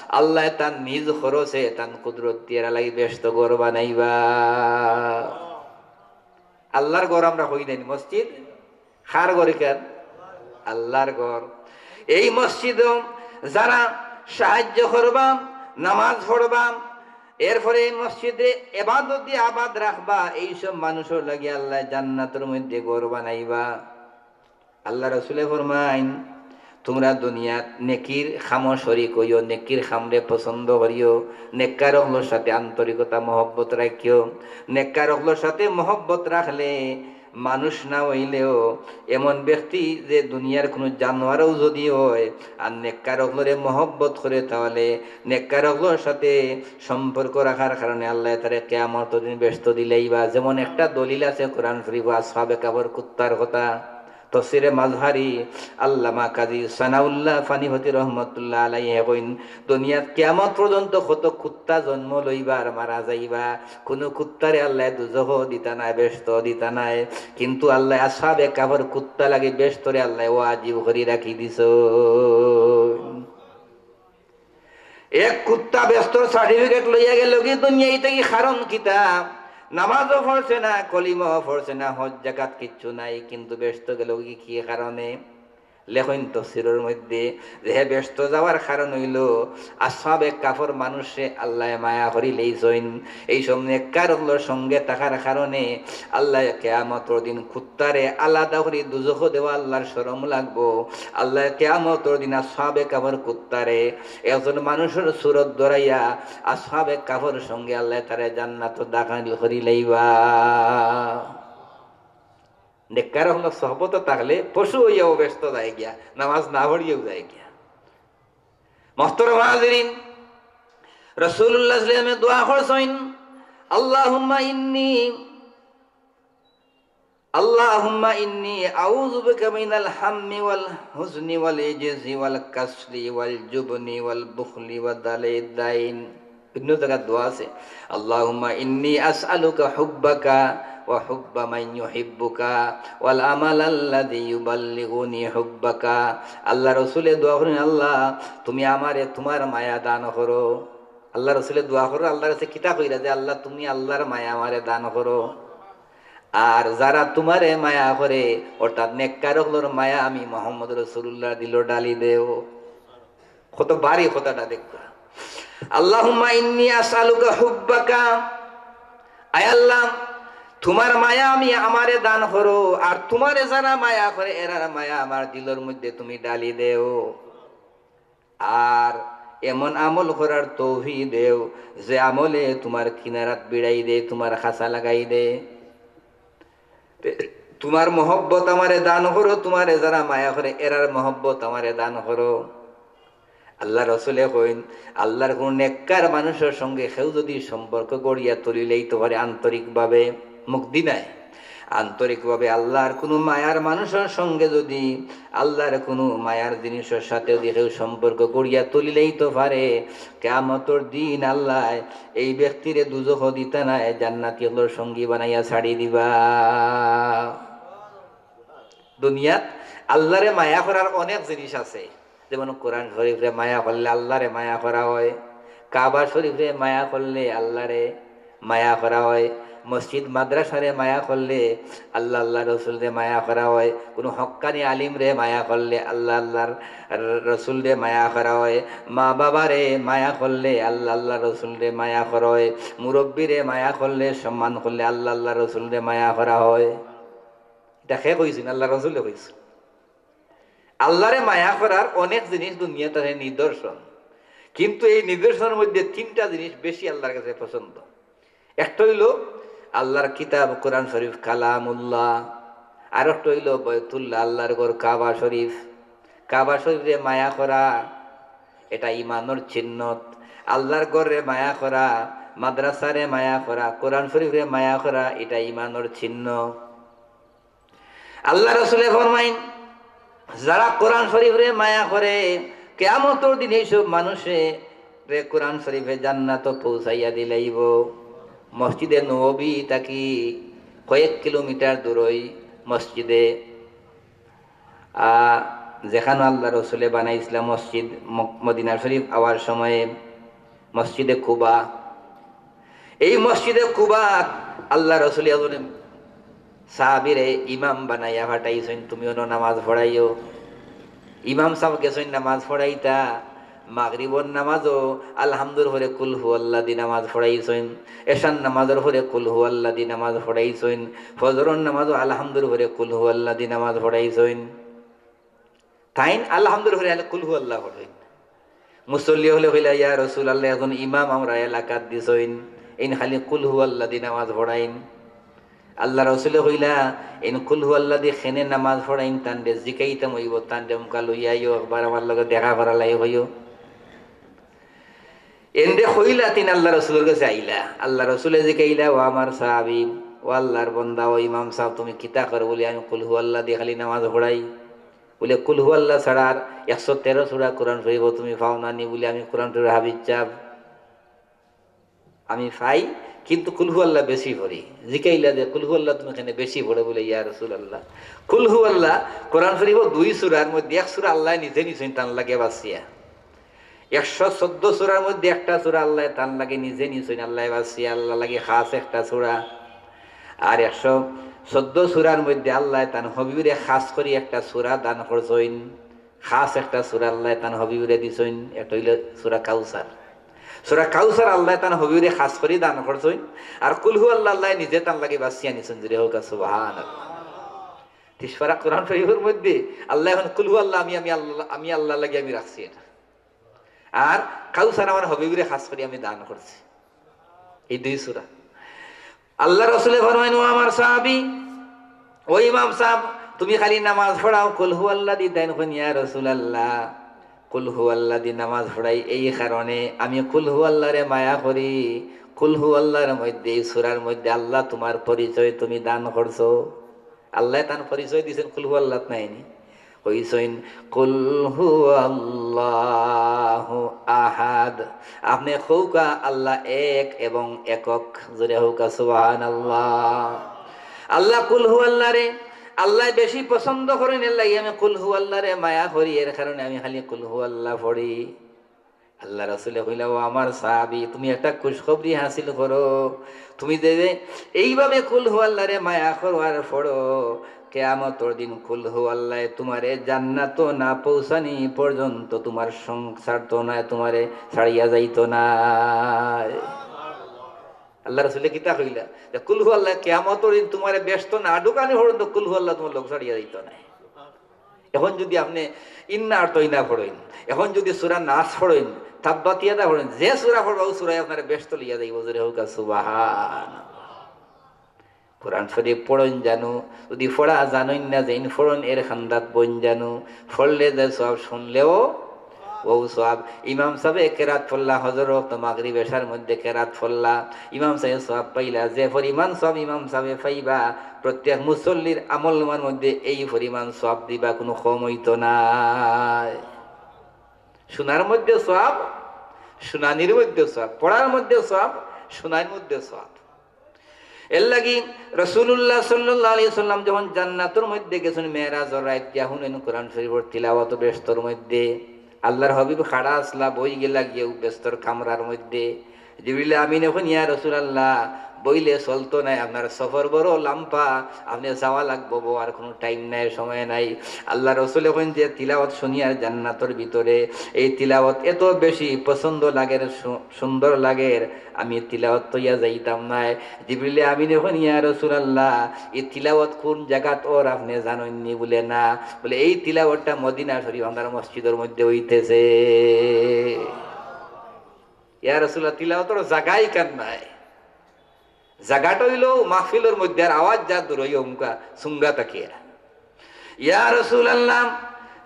আল্লায় তান নিজ খরচে, তান কুদরত দিয়া এরার লাগি বেহেস্তো ঘর বানাইবা। আল্লার ঘর আমরা কই নানি মসজিদ? কার ঘর ইখান? আল্লার ঘর। এই মসজিদো যারা সাহায্য করবা, নামাজ পড়বা, এরপরে এই মসজিদরে এবাদত দিয়া আবাদ রাখবা, এইসব মানুষর লাগি আল্লায় জান্নাতর মধ্যে ঘর বানাইবা। আল্লার রসুলে ফরমাইন, তুমরা দুনিয়াত নেকির কামো শরিক অইও, নেকির কামরে পছন্দ করিও, নেককার অকলর সাথে আন্তরিকতা মহব্বত রাখিও। নেককার অকলর সাথে মহব্বত রাখলে মানুষ না অইলেও এমন ব্যক্তি যে দুনিয়ার কুনু জানোয়ারও যদি অয় আর নেককার অকলরে মহব্বত করে, তাহলে নেককার অকলর সাথে সম্পর্ক রাখার কারণে আল্লায় তারে কিয়ামতর দিন বেহেস্তো দিলাইবা। যেমন একটা দলিল আছে কোরআন শরিফো আসহাবে কাহফর কুত্তার কথা। তফসিরে মাজহারি আল্লামা কাজী সানাউল্লাহ পানিপতি রহমতুল্লাহ আলাইহি কইন, দুনিয়াত কিয়ামত পর্যন্ত কত কুত্তা জন্ম লইবা আর মারা যাইবা, কুনু কুত্তারে আল্লায় দুজখো দিতা নায়, বেহেস্তো দিতা নায়, কিন্তু আল্লায় আসহাবে কাহফর কুত্তা লাগি বেহেস্তরে আল্লায় ওয়াজিব করি রাখি দিছইন। এক কুত্তা বেহেস্তর certificate লইয়া গেলোগি দুনিয়া থাকি, কারণ কিতা? নামাজও পড়ছে না, কলিমাও পড়ছে না, হজ জাকাত কিচ্ছু নাই, কিন্তু বেহেস্তো গেলোগি কি কারণে? লেখইন তফসিরর মধ্যে যে হে বেহেস্তো যাওয়ার কারণ অইলো আসহাবে কাহফর মানুষরে আল্লায় মায়া করিলাইছইন। এইসব নেককার অকলর সঙ্গে থাকার কারণে আল্লায় কিয়ামতর দিন কুত্তারে আলাদা করি দুজখো দেওয়া আল্লার শরম লাগবো। আল্লায় কিয়ামতর দিন আসহাবে কাহফর কুত্তারে একজন মানুষর সুরত ধরাইয়া আসহাবে কাহফর সঙ্গে আল্লায় তারে জান্নাতো দাখিল করিলাইবা। নেককার অকলর সহবতো থাকলে পশু অইয়াও বেহেস্তো যায় গিয়া, নামাজ না পড়িয়াও যায় গিয়া। মোহতরম হাজিরিন, রাসুলুল্লাহ সাল্লাল্লাহু আলাইহি ওয়াসাল্লামে দোয়া করছইন, আল্লাহুম্মা ইন্নী, আল্লাহুম্মা ইন্নী আউযু বিকা মিনাল হাম্মি ওয়াল হুজনি ওয়াল ইজজি ওয়াল কাসলি ওয়াল জুবনি ওয়াল বুখলি ওয়া দালাইদ দাইন। অন্য জাগাত দোয়া আছে, আল্লাহুম্মা ইন্নী আসআলুকা হুব্বাকা ওয়া হুব্বা মান ইউহিব্বুকা ওয়াল আমালাল্লাযী ইউবাল্লিগুনি হুব্বাকা। আল্লার রসুলে দোয়া করইন, আল্লাহ, তুমি আমারে তুমার মায়া দান করো। আল্লার রসুলে দোয়া করো, আল্লার কাছে কিতা কইরা যে, আল্লাহ, তুমি আল্লার মায়া আমারে দান করো। আর যারা তুমারে মায়া করে, অর্থাৎ নেককার অকলর মায়া আমি মোহাম্মদ রাসুলুল্লাহর দিলো ডালি দেও। কত ভারী কথাটা দেখবা। আল্লাহুম্মা ইন্নী আসআলুকা হুব্বাকা, আয় আল্লাহ, তুমার মায়া আমি আমারে দান করো, আর তুমারে যারা মায়া করে এরার মায়া আমার দিলর মধ্যে তুমি ডালি দেও। আর এমন আমল করার তৌফিক দেও যে আমলে তুমার কিনারাত বিড়াই দে, তুমার খাসা লাগাই দে। তুমার মহব্বত আমারে দান করো, তুমারে যারা মায়া করে এরার মহব্বত আমারে দান করো। আল্লার রসুলে কইন, আল্লার কুনু নেককার মানুষর সঙ্গে কেউ যুদি সম্পর্ক গড়িয়া তুলিলাইতো পারে আন্তরিকভাবে, মুখদি নায়, আন্তরিকভাবে আল্লার কুনু মায়ার মানুষর সঙ্গে যুদি, আল্লার কুনু মায়ার জিনিসর সাথে যুদি কেউ সম্পর্ক গড়িয়া তুলিলাইতো পারে, কিয়ামতর দিন আল্লায় এই ব্যক্তিরে দুজখো দিতা নায়, জান্নাতি অকলর সঙ্গী বানাইয়া ছাড়ি দিবা। দুনিয়াত আল্লারে মায়া করার অনেক জিনিস আছে, যেমন কোরআন শরিফরে মায়া করলে আল্লারে মায়া করা অয়, কাবা শরিফরে মায়া করলে আল্লারে মায়া করা অয়, মসজিদ মাদ্রাসারে মায়া করলে আল্লাহ, আল্লার রসুলরে মায়া করা অয়, কুনু হক্কানি আলিমরে মায়া করলে আল্লাহ, আল্লার রসুলরে মায়া করা অয়, মা বাবারে মায়া করলে আল্লাহ, আল্লার রসুলরে মায়া করা অয়, মুরব্বিরে মায়া করলে, সম্মান করলে আল্লাহ, আল্লার রসুলরে মায়া করা অয়। ইটা কে কইছইন? আল্লার রসুলে কইছইন। আল্লারে মায়া করার অনেক জিনিস দুনিয়াত আছে নিদর্শন, কিন্তু এই নিদর্শনর মধ্যে তিনটা জিনিস বেশি আল্লার কাছে পছন্দ। একটা অইলো আল্লার কিতাব কোরআন শরীফ কালামুল্লাহ, আর একটা অইলো বাইতুল্লাহ আল্লার ঘর কাবা শরীফ। কাবা শরীফরে মায়া করা, এটা ইমানর চিহ্ন। আল্লার ঘররে মায়া করা, মাদ্রাসারে মায়া করা, কোরআন শরীফরে মায়া করা, এটা ইমানর চিহ্ন। আল্লার রসুলে ফরমাইন, যারা কোরআন শরীফরে মায়া করে, কিয়ামতর দিন এইসব মানুষরে কোরআন শরীফে জান্নাতো পৌঁছাইয়া দিলাইবো। মসজিদে নববী থাকি কয়েক কিলোমিটার দূরই মসজিদে, আহ, যেখানো আল্লার রসুলে বানাইছলা মসজিদ, ম-, মদিনা শরীফ আওয়ার সময়ে মসজিদে কুবা। এই মসজিদে কুবা আল্লার রসুলে একজন সাহাবীরে ইমাম বানাইয়া পাঠাইছইন, "তুমি অনো নামাজ পড়াইও।" ইমাম সাব গেছইন নামাজ পড়াইতা। মাগরিবর নামাজও আলহামদুর পরে কুল হু আল্লাহ দি নামাজ পড়াইছইন, এশার নামাজর পরে কুল হু আল্লাহ দি নামাজ পড়াইছইন, ফজরর নামাজও আলহামদুর পরে কুল হু আল্লাহ দি নামাজ পড়াইছইন। তাইন আলহামদুর পরে কুল হু আল্লাহ পড়ইন। মুসল্লি অকলে কইলা, "ইয়া রাসুলাল্লাহ, একজন ইমাম আমরার এলাকাত দিছইন, এইন খালি কুল হু আল্লাহ দি নামাজ পড়াইন।" আল্লার রসুলে কইলা, "এইন কুল হু আল্লাহ দি কেনে নামাজ পড়াইন, তানরে জিকাইতাম অইবো, তানরে অমকা লইয়া আইও, একবার আমার লগে দেখা করার লাগি কইও।" এনরে কইলা, তাইন আল্লার রসুলর গেছে আইলা। আল্লার রসুলে জিকাইলা, "ও আমার সাহাবী, ও আল্লার বন্দা, ও ইমাম সাব, তুমি কিতা করো?" বুলে, "আমি কুল হু আল্লাহ দি খালি নামাজ পড়াই।" বুলে, "কুল হু আল্লাহ ছাড়া আর একশো তেরো সূরা কোরআন শরীফো তুমি পাও না নি?" বুলে, "আমি কোরআন শরীফর হাফিজ সাব, আমি পাই, কিন্তু কুল হু আল্লাহ বেশি পড়ি।" জিকাইলা যে, "কুল হু আল্লাহ তুমি কেনে বেশি পড়ো?" বুলে, "ইয়া রাসুলাল্লাহ, কুল হু আল্লাহ কোরআন শরীফো দুই সূরার মধ্যে এক সূরা আল্লায় নিজে নিছইন তান লাগি বাছিয়া। একশো চৌদ্দ সূরার মধ্যে একটা সূরা আল্লায় তান লাগি নিজে নিছইন, আল্লায় বাছিয়া, আল্লার লাগি খাস একটা সূরা। আর একশো চৌদ্দ সূরার মধ্যে আল্লায় তান হবিবরে খাস করি একটা সূরা দান করছইন, খাস একটা সূরা আল্লায় তান হবিবরে দিছইন, একটা অইলো সূরা কাউসার। সূরা কাউসার আল্লায় তান হবিবরে খাস করি দান করছইন, আর কুল হু আল্লাহ আল্লায় নিজে তান লাগি বাছিয়া নিছইন।" জোরে কউক্কা সুবহানাল্লাহ। তে সারা কোরআন শরীফর মধ্যে আল্লায় এখন কুল হু আল্লাহ আমি, আমি আল্লাহ, আমি আল্লার লাগি আমি রাখছি এটা। আর কাউসার আমার হবিবরে খাস করি আমি দান করছি। এই দুই সূরা। আল্লার রসুলে ফরমাইন, "ও আমার সাহাবী, ও ইমাম সাব, তুমি খালি নামাজ পড়াও কুল হু আল্লাহ দি।" তাইন কইন, "ইয়া রাসুলাল্লাহ, কুল হু আল্লাহ দি নামাজ পড়াই এই কারণে, আমি কুল হু আল্লাহরে মায়া করি। কুল হু আল্লাহর মধ্যে, এই সূরার মধ্যে আল্লাহ তুমার পরিচয় তুমি দান করছো।" আল্লায় তান পরিচয় দিছইন কুল হু আল্লাত, নায়নি? কইছইন, "কুল হু আল্লাহু আহাদ।" আপনে কউক্কা, "আল্লাহ এক এবং একক।" জোরে কউক্কা সুবহানাল্লাহ। আল্লাহ কুল হু আল্লাহরে, আল্লায় বেশি পছন্দ করইন, এর লাগি আমি কুল হু আল্লাহরে মায়া করি, এর কারণে আমি খালি কুল হু আল্লাহ পড়ি। আল্লার রসুলে কইলা, "ও আমার সাহাবী, তুমি একটা খুশখবরি হাসিল করো। তুমি যে যে এইভাবে কুল হু আল্লাহরে মায়া করো আর পড়ো, কিয়ামতর দিন কুল হু আল্লায় তুমারে জান্নাতো না পৌঁছানি পর্যন্ত তুমার সংগ ছাড়তো নায়, তুমারে ছাড়িয়া যাইতো নায়।" আল্লার রসুলে কিতা কইলা? যে কুল হু আল্লাহ কিয়ামতর দিন তুমারে বেহেস্তো না ঢুকানি পর্যন্ত কুল হু আল্লাহ তুমার লগ ছাড়িয়া যাইতো নায়। এখন যুদি আপনে ইন্না আ'তাইনা পড়ইন, এখন যুদি সূরা নাস পড়ইন, তাব্বাত ইয়াদা পড়ইন, যে সূরা পড়বা, অউ সূরায় আপনারে বেহেস্তো লইয়া যাইবো। জোরে কউক্কা সুবহানাল্লাহ। কোরআন শরীফ পড়ইন জানু, যুদি পড়া জানইন না, যেইন পড়ইন এর কান্দাত বইন জানু, পড়লে যে সওয়াব, শুনলেও অউ সওয়াব। ইমাম সাবে কেরাত পড়লা, হজর ওয়াক্ত মাগরিব এশার মধ্যে কেরাত পড়লা, ইমাম সাবে সওয়াব পাইলা, যে পরিমাণ সওয়াব ইমাম সাবে পাইবা, প্রত্যেক মুসল্লির আমলনামার মধ্যে এই পরিমাণ সওয়াব দিবা, কুনু কম অইতো নায়। শুনার মধ্যে সওয়াব, শুনানির মধ্যে সওয়াব, পড়ার মধ্যে সওয়াব, শুনানির মধ্যে সওয়াব। এর লাগি রাসুলুল্লাহ সাল্লাল্লাহু আলাইহি ওয়াসাল্লাম যখন জান্নাতর মধ্যে গেছইন মেরাজর রাইত, গিয়া হুনইন কোরআন শরীফর তিলাওয়াত বেহেস্তর মধ্যে, আল্লার হাবিব খাড়া আছলা, বই গেলা গিয়া বেহেস্তর কামরার মধ্যে। জিবরিল আমিনে কইন, "ইয়া রাসুলাল্লাহ, বইলে চলতো নায়, আপনার সফর বড় লাম্বা, আপনে যাওয়া লাগবো, বওয়ার কুনু time নাই, সময় নাই।" আল্লার রসুলে কইন যে, "তিলাওয়াত হুনিয়ার জান্নাতর ভিতরে, এই তিলাওয়াত এত বেশি পছন্দ লাগের, সু-, সুন্দর লাগের, আমি তিলাওয়াত থইয়া যাইতাম নায়।" জিবরিল আমিনে কইন, "ইয়া রাসুলাল্লাহ, এই তিলাওয়াত কুন জাগাত অর আপনে জানইননি?" বলে, "না।" বলে, "এই তিলাওয়াতটা মদিনা শরীফ আমরার মসজিদর মধ্যে অইতেছে।" ইয়া রাসুলাল্লাহ, তিলাওয়াতর জাগাই কান নাই। জাগাটা অইলো মাহফিলর মধ্যে, আর আওয়াজ যা দূর অইয়া অমুকা সুঙ্গা থাকিয়া। ইয়া রাসুলাল্লাহ,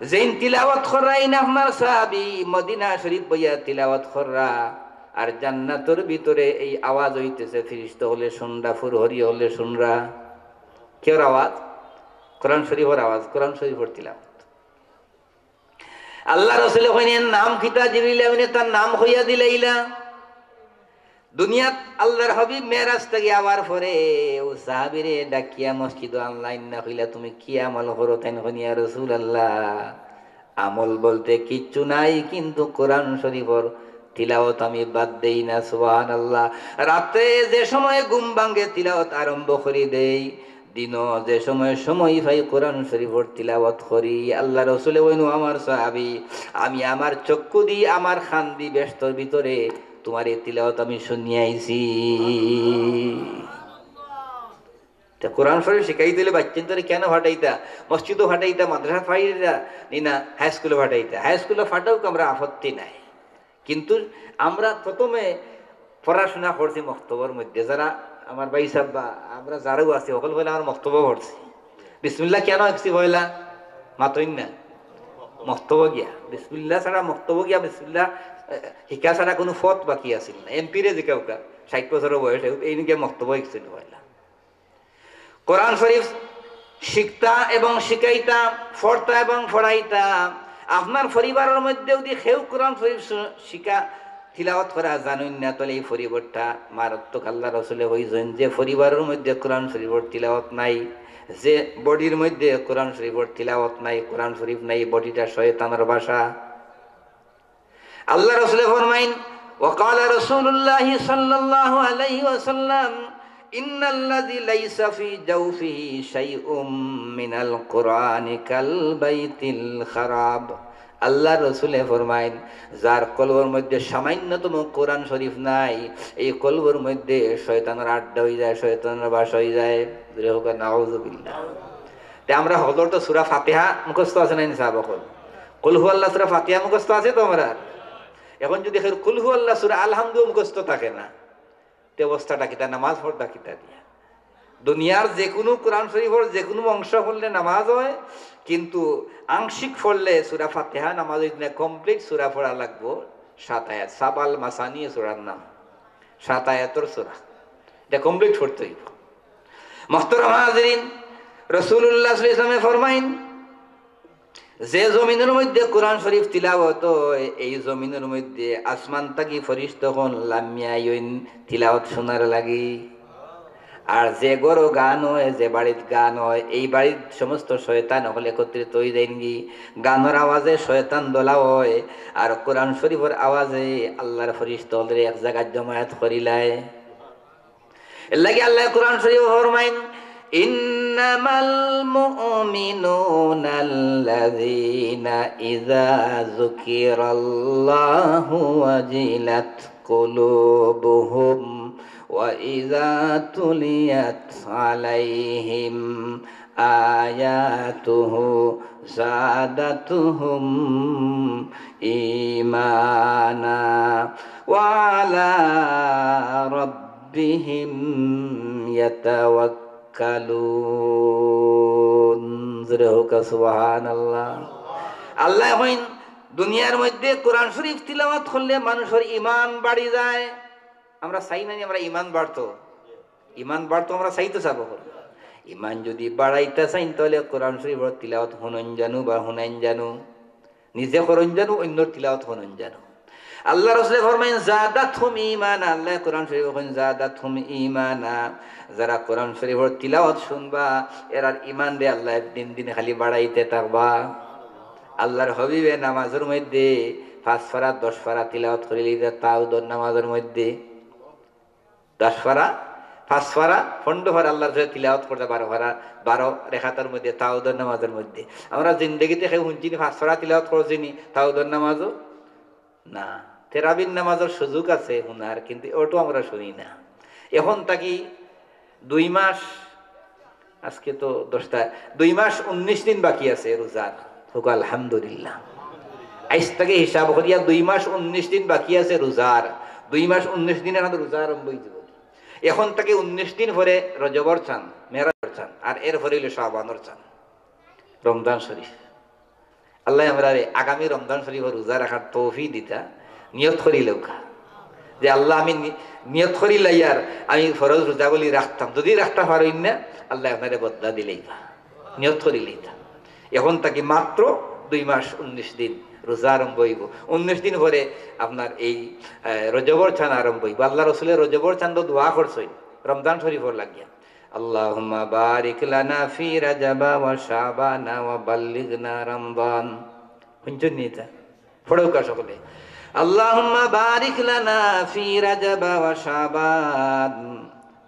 যেইন তিলাওয়াত কররা এইন আপনার সাহাবি, মদিনা শরীফ বইয়া তিলাওয়াত কররা, আর জান্নাতর ভিতরে এই আওয়াজ অইতেছে, ফিরিস্তা অকলে হুনরা, ফুরহরি অকলে হুনরা। কিওর আওয়াজ? কোরআন শরীফর আওয়াজ, কোরআন শরীফর তিলাওয়াত। আল্লার রসুলে কইন, "এর নাম কিতা?" জিবরিল আমিনে তার নাম কইয়া দিলাইলা। দুনিয়াত আল্লার হাবিব মেরাজ থাকি আওয়ার পরে অউ সাহাবিরে ডাকিয়া মসজিদো আনলা, আইন্না কইলা, "তুমি কি আমল করো?" তাইন কইন, "ইয়া রাসুলাল্লাহ, আমল বলতে কিচ্ছু নাই, কিন্তু কোরআন শরীফর তিলাওয়াত আমি বাদ দেই না।" সুবহানাল্লাহ। রাতে যে সময় ঘুম ভাঙ্গে তিলাওয়াত আরম্ভ করি দেই, দিনো যে সময় সময় পাই কোরআন শরীফর তিলাওয়াত করি। আল্লার রসুলে কইন, "ও আমার সাহাবি, আমি আমার চক্ষু দি, আমার কান দি বেহেস্তর ভিতরে তুমার এই তিলাওয়াত আমি হুনিয়া আইছি।" তে কোরআন শরীফ শিখাইতে অইলে বাইচ্চাইন্তরে কেনে ফাটাইতা? মসজিদো ফাটাইতা, মাদ্রাসাত ফাটাইতা, নি না হাই স্কুলো ফাটাইতা? হাই স্কুলো ফাটাউক, আমরার আপত্তি নাই। কিন্তু আমরা প্রথমে পড়াশুনা করছি মক্তবর মধ্যে, যারা আমার ভাইসাব বা আমরা যারাও আছি, হকল পয়লা আমরা মক্তবো পড়ছি। বিসমিল্লাহ কেনে শিখছি পয়লা? মাতইন না। মক্তবো গিয়া। বিসমিল্লাহ ছাড়া মক্তবো গিয়া, বিসমিল্লাহ, এ, শিখা ছাড়া কুনু পথ বাকি আছিল না। এমপিরে জিকাউক্কা, ষাইট বছর বয়স, এইন গিয়া মক্তবো শিখছিল পয়লা। কোরআন শরীফ শিখতা এবং শিখাইতা, পড়তা এবং পড়াইতা। আপনার পরিবারর মধ্যে যুদি কেউ কোরআন শরীফ শু-, শিখা, তিলাওয়াত করা জানইন না, তাইলে এই পরিবারটা মারাত্মক। আল্লার রসুলে কইছইন, যে পরিবারর মধ্যে কোরআন শরীফর তিলাওয়াত নাই, যে বডির মধ্যে কোরআন শরীফর তিলাওয়াত নাই, কোরআন শরীফ নাই, এই বডিটা শয়তানর বাসা। আল্লার রসুলে ফরমাইন, وقال رسول الله صلى الله عليه وسلم، إن الذي ليس في جوفه شيء من القرآن كالبيت الخراب। আল্লার রসুলে ফরমাইন, যার কলবর মধ্যে সামান্যতম কোরআন শরীফ নাই, এই কলবর মধ্যে শয়তানর আড্ডা অইযায়, শয়তানর বাসা অইযায়। জোরে কউক্কা, নাউজুবিল্লাহ। তে আমরা হকলর তো সূরা ফাতিহা মুখস্থ আছে না নি সাব অকল? কুল হু আল্লাহ সূরা ফাতিহা মুখস্থ আছে তো আমরার? এখন যুদি কেউর কুল হু আল্লাহ সূরা আলহামদু মুখস্থ থাকে না, তে অবস্থাটা কিতা? নামাজ পড়তা কিতা দিয়া? দুনিয়ার যেকুনু কোরআন শরীফর যেকুনু অংশ পড়লে নামাজ অয়, কিন্তু আংশিক পড়লে সূরা ফাতিহা নামাজ অইতো নায়, complete সূরা পড়া লাগবো। সাত আয়াত, সাবাল মাসানি সূরার নাম, সাত আয়াতর সূরা, ইটা complete পড়তে অইবো। মুহতারাম হাজিরিন, রাসুলুল্লাহ সাল্লাল্লাহু আলাইহি ওয়াসাল্লামে ফরমাইন, যে জমিনর মধ্যে কোরআন শরীফ তিলাওয়াত অয়, এই জমিনর মধ্যে আসমান থাকি ফিরিস্তা অকল লামিয়া আইন তিলাওয়াত হুনার লাগি। আর যে ঘরো গান অয়, যে বাড়িত গান অয়, এই বাড়িত সমস্ত শয়তান অকল একত্রিত অইযাইনগি। গানর আওয়াজে শয়তান দলা অয়, আর কোরআন শরীফর আওয়াজে আল্লার ফিরিস্তা অকলরে এক জাগাত জমায়েত করিলায়। এরলাগি আল্লায় কোরআন শরীফো ফরমাইন, إنما المؤمنون الذين إذا ذكر الله وجلت قلوبهم وإذا تليت عليهم آياته زادتهم إيمانا وعلى ربهم يتوكلون। জোরে কউক্কা সুবহানাল্লাহ। আল্লায় কইন, দুনিয়ার মধ্যে কোরআন শরীফ তিলাওয়াত করলে মানুষর ইমান বাড়ি যায়। আমরা চাই না নি আমরার ইমান বাড়তো? ইমান বাড়তো আমরা চাই তো সাব অকল। ইমান যুদি বাড়াইতা চাইন, তাইলে কোরআন শরীফর তিলাওয়াত হুনইন জানু বা হুনাইন জানু। নিজে করইন জানু, অইন্যর তিলাওয়াত হুনইন জানু। আল্লার রসুলে ফরমাইন, زادتهم إيمانا। আল্লায় কোরআন শরীফো কইন, زادتهم إيمانا। যারা কোরআন শরীফর তিলাওয়াত হুনবা, এরার ইমানরে আল্লায় দিন দিন খালি বাড়াইতে থাকবা। আল্লার হাবিবে নামাজর মধ্যে পাঁচ পারা, দশ পারা তিলাওয়াত করিলিতা তাহাজ্জুদর নামাজর মধ্যে। দশ পারা, পাঁচ পারা, পনেরো পারা আল্লাহ রসুলে তিলাওয়াত করতা, বারো পারা, বারো রেকাতর মধ্যে, তাহাজ্জুদর নামাজর মধ্যে। আমরা জিন্দেগিতে কেউ হুনছি নি পাঁচ পারা তিলাওয়াত করছি নি তাহাজ্জুদর নামাজও? না। তেরাবির নামাজর সুযোগ আছে হুনার, কিন্তু ওটাও আমরা হুনি না। এখন থাকি দুই মাস, আজকে তো দশটা, দুই মাস উনিশ দিন বাকি আছে রোজার। হোক আলহামদুলিল্লাহ। আইজ থাকি হিসাব করিয়া দুই মাস উনিশ দিন বাকি আছে রোজার। দুই মাস উনিশ দিনে আমাদের রোজা আরম্ভ অইযিবো। এখন থাকি উনিশ দিন পরে রজবর চান, মেরাজর চান, আর এর পরে অইলো শাবানর চান, রমজান শরীফ। আল্লায় আমরারে আগামী রমজান শরীফর রোজা রাখার তৌফিক দিতা, নিয়ত করি লউক্কা যে, "আল্লাহ, আমি নি-, নিয়ত করি লাইয়ার আমি ফরজ রোজাগুলি রাখতাম, যদি রাখতা পারইন না, আল্লায় আপনারে বদলা দিলাইবা।" নিয়ত করি লইতা। এখন থাকি মাত্র দুই মাস উনিশ দিন রোজা আরম্ভ অইবো। উনিশ দিন পরে আপনার এই, আহ, রজবর চান আরম্ভ অইবো। আল্লাহ রসুলে রজবর চান্দো দোয়া করছইন রমজান শরীফর লাগিয়া, "আল্লাহুম্মা বারিক লানা ফি রাজাবা ওয়া শাবানা ওয়া বাল্লিগনা রমজান।" হুনছইন নি ইতা? পড়উক্কা সকলে। "আল্লাহুম্মা বারিক লানা ফি রাজাবা ওয়া শাবান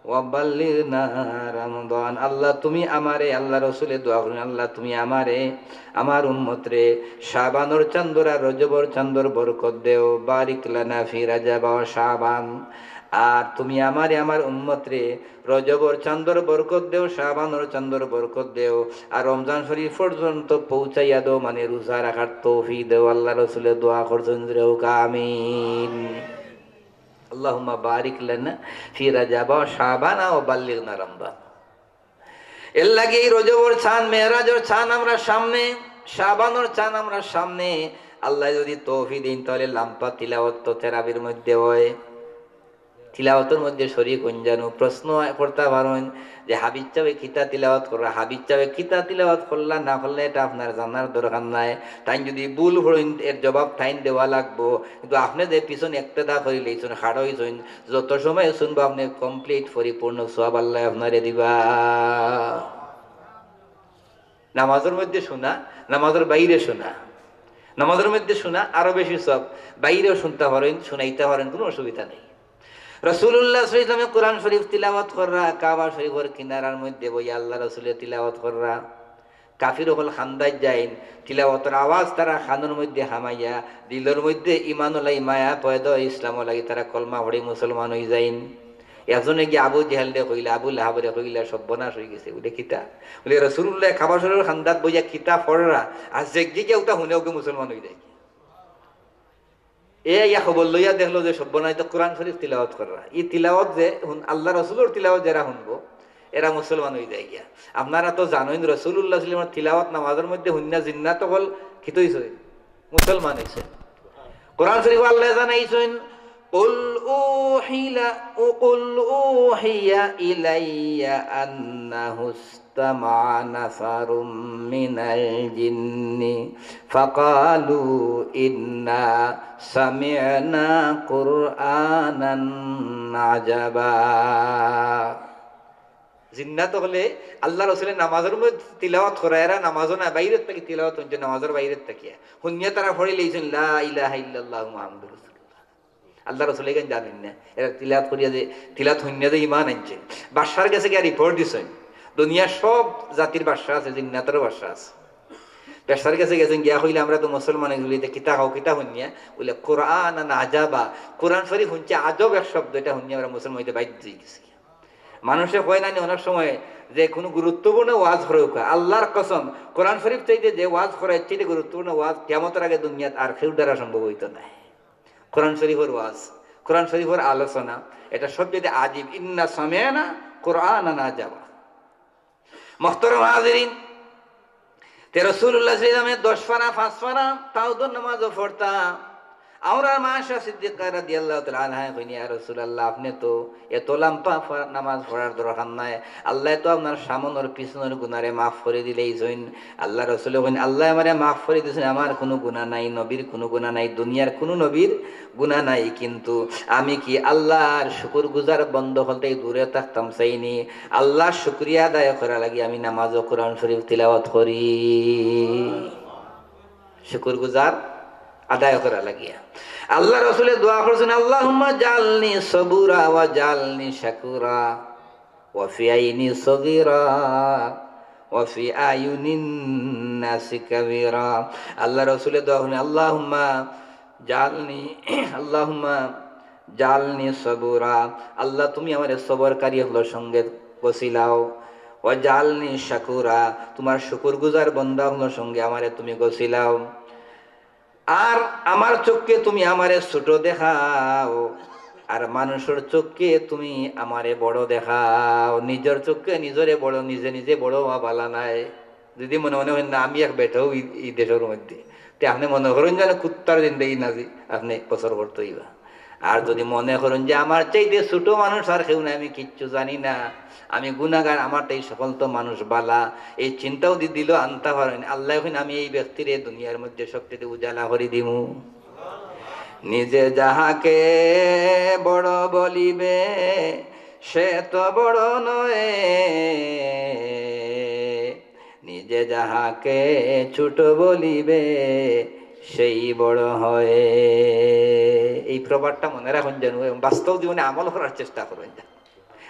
ওয়া বাল্লিগনা রমজান।" আল্লাহ, তুমি আমারে, আল্লাহ রসুলে দোয়া করইন, "আল্লাহ, তুমি আমারে, আমার উম্মতরে শাবানর চান্দর আর রজবর চান্দর বরকত দেও। বারিক লানা ফি রাজাবা ওয়া শাবান।" আর তুমি আমারে, আমার উম্মতরে রজবর চান্দর বরকত দেও, শাবানর চান্দর বরকত দেও, আর রমজান শরীফ পর্যন্ত পৌঁছাইয়া দেও, মানে রোজা রাখার তৌফিক দেও। আল্লাহ রসুলে দোয়া করছইন, জোরে হোক আমিন। আল্লাহুম্মা বারিক লানা ফি রাজাবা ওয়া শাবানা ওয়া বাল্লিগনা রমজান। এর লাগি এই রজবর চান, মেরাজর চান আমরা সামনে, শাবানর চান আমরা সামনে। আল্লায় যদি তৌফিক দেইন, তাহলে লাম্বা তিলাওয়াত তো তেরাবির মধ্যে হয়। তিলাওয়াতর মধ্যে শরিক অইন জানু। প্রশ্ন করতা পারইন যে, "হাফিজ সাবে কিতা তিলাওয়াত কররা?" হাফিজ সাবে কিতা তিলাওয়াত করলা না করলা, এটা আপনার জানার দরকার নাই। তাইন যদি ভুল পড়ইন, এর জবাব তাইন দেওয়া লাগবো। কিন্তু আপনে যে পিছন একতেদা করি লইছইন, খাড়া অইছইন, যত সময় হুনবো আপনে complete পরিপূর্ণ সওয়াব আল্লায় আপনারে দিবা। নামাজর মধ্যে হুনা, নামাজর বাইরে হুনা। নামাজর মধ্যে হুনা আরো বেশি সওয়াব, বাইরেও হুনতা পারইন, হুনাইতা পারইন, কুনু অসুবিধা নাই। রাসূলুল্লাহ সাল্লাল্লাহু আলাইহি ওয়াসাল্লামে কোরআন শরিফ তিলাওয়াত কররা, কাবা শরিফর কিনারার মধ্যে বইয়া আল্লাহ রসুলে তিলাওয়াত কররা। কাফির অকল কান্দাত যাইন, তিলাওয়াতর আওয়াজ তারা কানর মধ্যে হামাইয়া, দিলর মধ্যে ইমানর লাগি মায়া পয়দা অয়, ইসলামর লাগি তারা কলমা পড়ি মুসলমান অইযাইন। একজনে গিয়া আবু জেহেলরে কইলা, আবু লাহাবরে কইলা, "সর্বনাশ অইগেছে।" বুলে, "কিতা?" বুলে, "রাসূলুল্লায় কাবা শরিফর কান্দাত বইয়া কিতা পড়রা, আর যেগিয়ে গিয়া উতা হুনে অগু মুসলমান অইযায়।" এ আইয়া খবর লইয়া দেখলো যে সর্বনাশ, তো কোরআন শরিফ তিলাওয়াত কররা। ই তিলাওয়াত যে হুন-, আল্লাহ রসুলর তিলাওয়াত যেরা হুনবো, এরা মুসলমান অইযায় গিয়া। আপনারা তো জানইন, রাসূলুল্লাহ সাল্লাল্লাহু আলাইহি ওয়াসাল্লামর তিলাওয়াত নামাজর মধ্যে হুনিয়া জিন্নাত অকল কিতা অইছইন? মুসলমান অইছইন। কোরআন শরিফো আল্লায় জানাইছইন, "কুল উহিলা-, উ-, কুল উহিয়া ইলাইয়া আন্নাহু ইস্তামাআ নাফারুম মিনাল জিন্নি ফাকালু ইন্না সামি'না কুরআনান আজাবা।" জিন্নাত অকলে আল্লাহ রসুলে নামাজর মধ্যে তিলাওয়াত কররা, এরা নামাজো না, বাইরের থাকি তিলাওয়াত হুনছে, নামাজর বাইরের থাকিয়া। হুনিয়া তারা পড়ি লইছইন, "লা ইলাহা ইল্লাল্লাহু মুহাম্মাদুর রাসূলুল্লাহ।" আল্লাহ রসুলে ইখান জানইন না, এরা তিলাওয়াত করিয়া যে, তিলাওয়াত হুনিয়া যে ইমান আনছইন। বাদশার গেছে গিয়া রিপোর্ট দিছইন, দুনিয়ার সব জাতির বাদশা আছে, জিন্নাতরও বাদশা আছে। বাদশার গেছে গেছইন, গিয়া কইলা, "আমরা তো মুসলমান অইগেছি, ইতা কিতা কও, কিতা হুনিয়া?" বুলে, "কুরআনান আজাবা, কোরআন শরিফ হুনছি, আজব এক শব্দ, এটা হুনিয়া আমরা মুসলমান অইতে বাধ্য অইগেছি।" মানষে কয় না নি অনেক সময় যে কুনু গুরুত্বপূর্ণ ওয়াজ করউক্কা, আল্লাহর কসম, কোরআন শরিফ চাইতে যে ওয়াজ করা, এর চাইতে গুরুত্বপূর্ণ ওয়াজ কিয়ামতর আগে দুনিয়াত আর কেউর দ্বারা সম্ভব অইতো নায়। কোরআন শরিফর ওয়াজ, কোরআন শরিফর আলোচনা, এটা সবচাইতে আজিব। ইন্না সামি'না কুরআনান আজাবা। মোহতরম হাজিরিন, তে রাসূলুল্লাহ সাল্লাল্লাহু আলাইহি ওয়াসাল্লামে দশ পারা, পাঁচ পারা তাহাজ্জুদর নামাজও পড়তা। আমরার মা আয়েশা সিদ্দিকা রাদিয়াল্লাহু তাআলা আনহা কইন, "ইয়া রাসূলুল্লাহ, আপনে তো এত লাম্বা পড়া-, নামাজ পড়ার দরকার নাই। আল্লায় তো আপনার সামনর পিছনর গুনারে মাফ করি দিলাইছইন।" আল্লাহ রসুলে কইন, "আল্লায় আমারে মাফ করি দিছইন, আমার কুনু গুনা নাই, নবীর কুনু গুনা নাই, দুনিয়ার কুনু নবীর গুনা নাই, কিন্তু আমি কি আল্লাহর শুকুর গুজার বন্দা অকল থাকি দূরে থাকতাম চাইনি? আল্লাহর শুকরিয়া আদায় করার লাগি আমি নামাজো কোরআন শরিফ তিলাওয়াত করি।" শুকুর গুজার আদায় করা লাগিয়া। আল্লাহ রসুলে দোয়া করছেন, "আল্লাহুম্মা জালনি সবুরা ওয়া জালনি শাকুরা ওয়া ফি আইনি সগীরা ওয়া ফি আয়ুনিন নাসি কাবীরা।" আল্লাহ রসুলে দোয়া করেন, "আল্লাহুম্মা জালনি, আল্লাহুম্মা জালনি সবুরা।" আল্লাহ, তুমি আমারে সবরকারী অকলর সঙ্গে গছিলাও। "ওয়া জালনি শাকুরা", তোমার শুকুরগুজার বন্দা অকলর সঙ্গে আমারে তুমি গছিলাও। আর আমার চোখে তুমি আমারে ছোট দেখাও, আর মানুষর চোখে তুমি আমারে বড় দেখাও। নিজর চোখে নিজরে বড়, নিজে নিজে বড় অওয়া বালা নায়। যদি মনে মনে অইন না, আমি এক বেটাউ ই, ই দেশর মধ্যে, তে আপনে মনে করইন যেন কুত্তার জিন্দেগি নাজি আপনে বসর করতে অইবা। আর যদি মনে করইন যে আমার চাইতে ছোট মানুষ আর কেউ নাই, আমি কিচ্ছু জানি না, আমি গুনাগার, আমার তাই সকল তো মানুষ বালা, এই চিন্তাও দি দিল আনতা পারইন, আল্লাহ কইন, "আমি এই ব্যক্তিরে দুনিয়ার মধ্যে সবচেয়ে উজালা করি দিমু।" নিজে যাহাকে বড় বলিবে, সে তো বড় নয়, নিজে যাহাকে ছোট বলিবে, সেই বড় হয়। এই প্রবাদটা মনে রাখইন যেন, এবং বাস্তব জীবনে আমল করার চেষ্টা করইন যেন।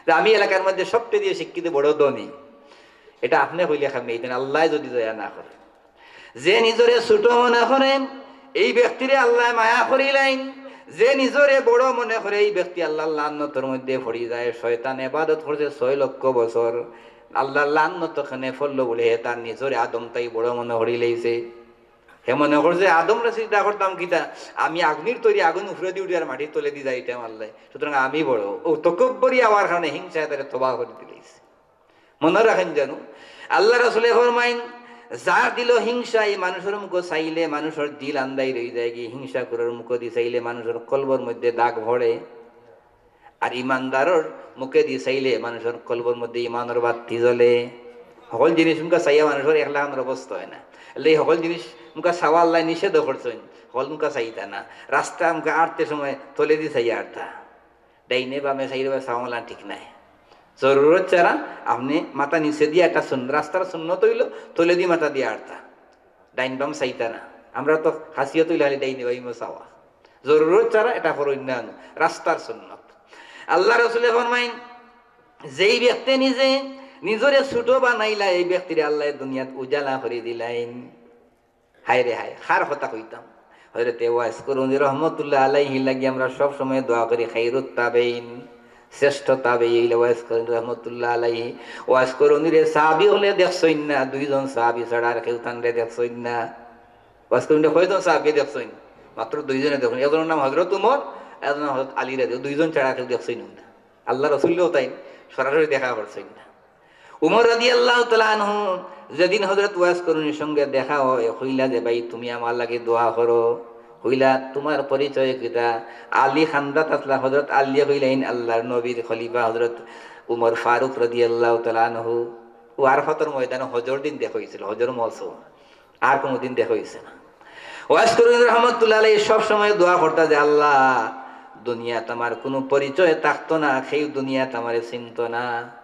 যে আমি এলাকার মধ্যে সবচেয়ে শিক্ষিত, বড় ধনী, এটা আপনে কইলে খাবে, এই দিন আল্লাহ যদি দয়া না করে। যে নিজরে ছোট মনে করে, এই ব্যক্তিরে আল্লাহ মায়া করিলাইন। যে নিজরে বড় মনে করে, এই ব্যক্তি আল্লাহর লানতর মধ্যে পড়ি যায়। শয়তান এবাদত করছে ছয় লক্ষ বছর, আল্লাহর লানত কেনে পড়লো বলে হে তার নিজরে আদম তাই বড় মনে করিলাইছে। হে মনে করছে, "আদমরে চিন্তা করতাম কিতা, আমি আগুনির তৈরি, আগুন উপরেদি উঠি আর মাটির তলেদি যাইতাম আল্লাহ, সুতরাং আমি বড়।" ও তকব্বরি অওয়ার কারণে হিংসায় তারে তবা করি দিলাইছে। মনে রাখইন যেন, আল্লাহ রসুলে ফরমাইন, যার দিলো হিংসা, এই মানুষর মুখো চাইলে মানুষর দিল আন্দাই রই যায়, কি হিংসা করার মুখো দি চাইলে মানুষর কলবর মধ্যে দাগ পড়ে, আর ইমানদারর মুখে দি চাইলে মানুষর কলবর মধ্যে ইমানর বাতি জ্বলে। সকল জিনিস মুখা চাইয়া মানুষর একলা খানোর অবস্থা হয় না। এই সকল জিনিস মুখা চাওয়া আল্লাহ নিষেধ করছেন, সকল মুখা চাইতা না। রাস্তা মুখা আটতে সময় তলেদি চাইয়া আটতা, ডাইনে বামে চাইলে বা চাওয়া ঠিক নাই। জরুরত ছাড়া আপনে মাথা নিচে দিয়া একটা সুন-, রাস্তার সুন্নত অইলো, তলেদি মাথা দিয়া আটতা, ডাইন বাম চাইতা না। আমরা তো খাসিয়ত অইলে খালি ডাইনে বামে চাওয়া। জরুরত ছাড়া এটা করইন না, রাস্তার সুন্নত। আল্লাহ রসুলে ফরমাইন, যেই ব্যক্তি নিজে নিজরে ছোট বানাইলা, এই ব্যক্তিরে আল্লাহ দুনিয়াত উজালা করি দিলাইন। হায় রে হায়, কার কথা কইতাম। হযরতে ওয়াইস করুনী রহমতুল্লাহ আলাইহি লাগি আমরা সব সময় দোয়া করি, খাইরুত তাবেইন, শ্রেষ্ঠ তাবেই অইলা ওয়াইস করুনী রহমতুল্লাহ আলাইহি। ওয়াইস করুনীরে সাহাবী অকলে দেখছইন না, দুইজন সাহাবী ছাড়া আর কেউ তানরে দেখছইন না। ওয়াইস করুনীরে কয়জন সাহাবী দেখছইন? মাত্র দুইজনে দেখছইন। একজনর নাম হযরত উমর, একজনর নাম হযরত আলী রাদিয়াল্লাহু, দুইজন ছাড়া কেউ দেখছইন না। আল্লাহ রসুলরেও তাইন সরাসরি দেখা করছইন না। উমর রাদিয়াল্লাহু তাআলা আনহু যেদিন হযরত ওয়াইস করুনীর সঙ্গে দেখা হয়, কইলা যে, "ভাই, তুমি আমার লাগি দোয়া করো।" কইলা, "তোমার পরিচয় কিতা?" আলী কান্দাত আছলা, হযরত আলীয়ে কইলা, "ইন আল্লাহর নবীর খলিফা হযরত উমর ফারুক রাদিয়াল্লাহু তাআলা আনহু।" ও আরাফাতর ময়দানে হজর দিন দেখা অইছিল, হজর মৌসুম, আর কোনোদিন দেখা অইছে না। ওয়াইস করুনী রহমতুল্লাহ আলাইহি সব সময় দোয়া করতা যে, "আল্লাহ, দুনিয়াত আমার কোনো পরিচয় থাকতো না, কেউ দুনিয়াত আমারে চিনতো না।"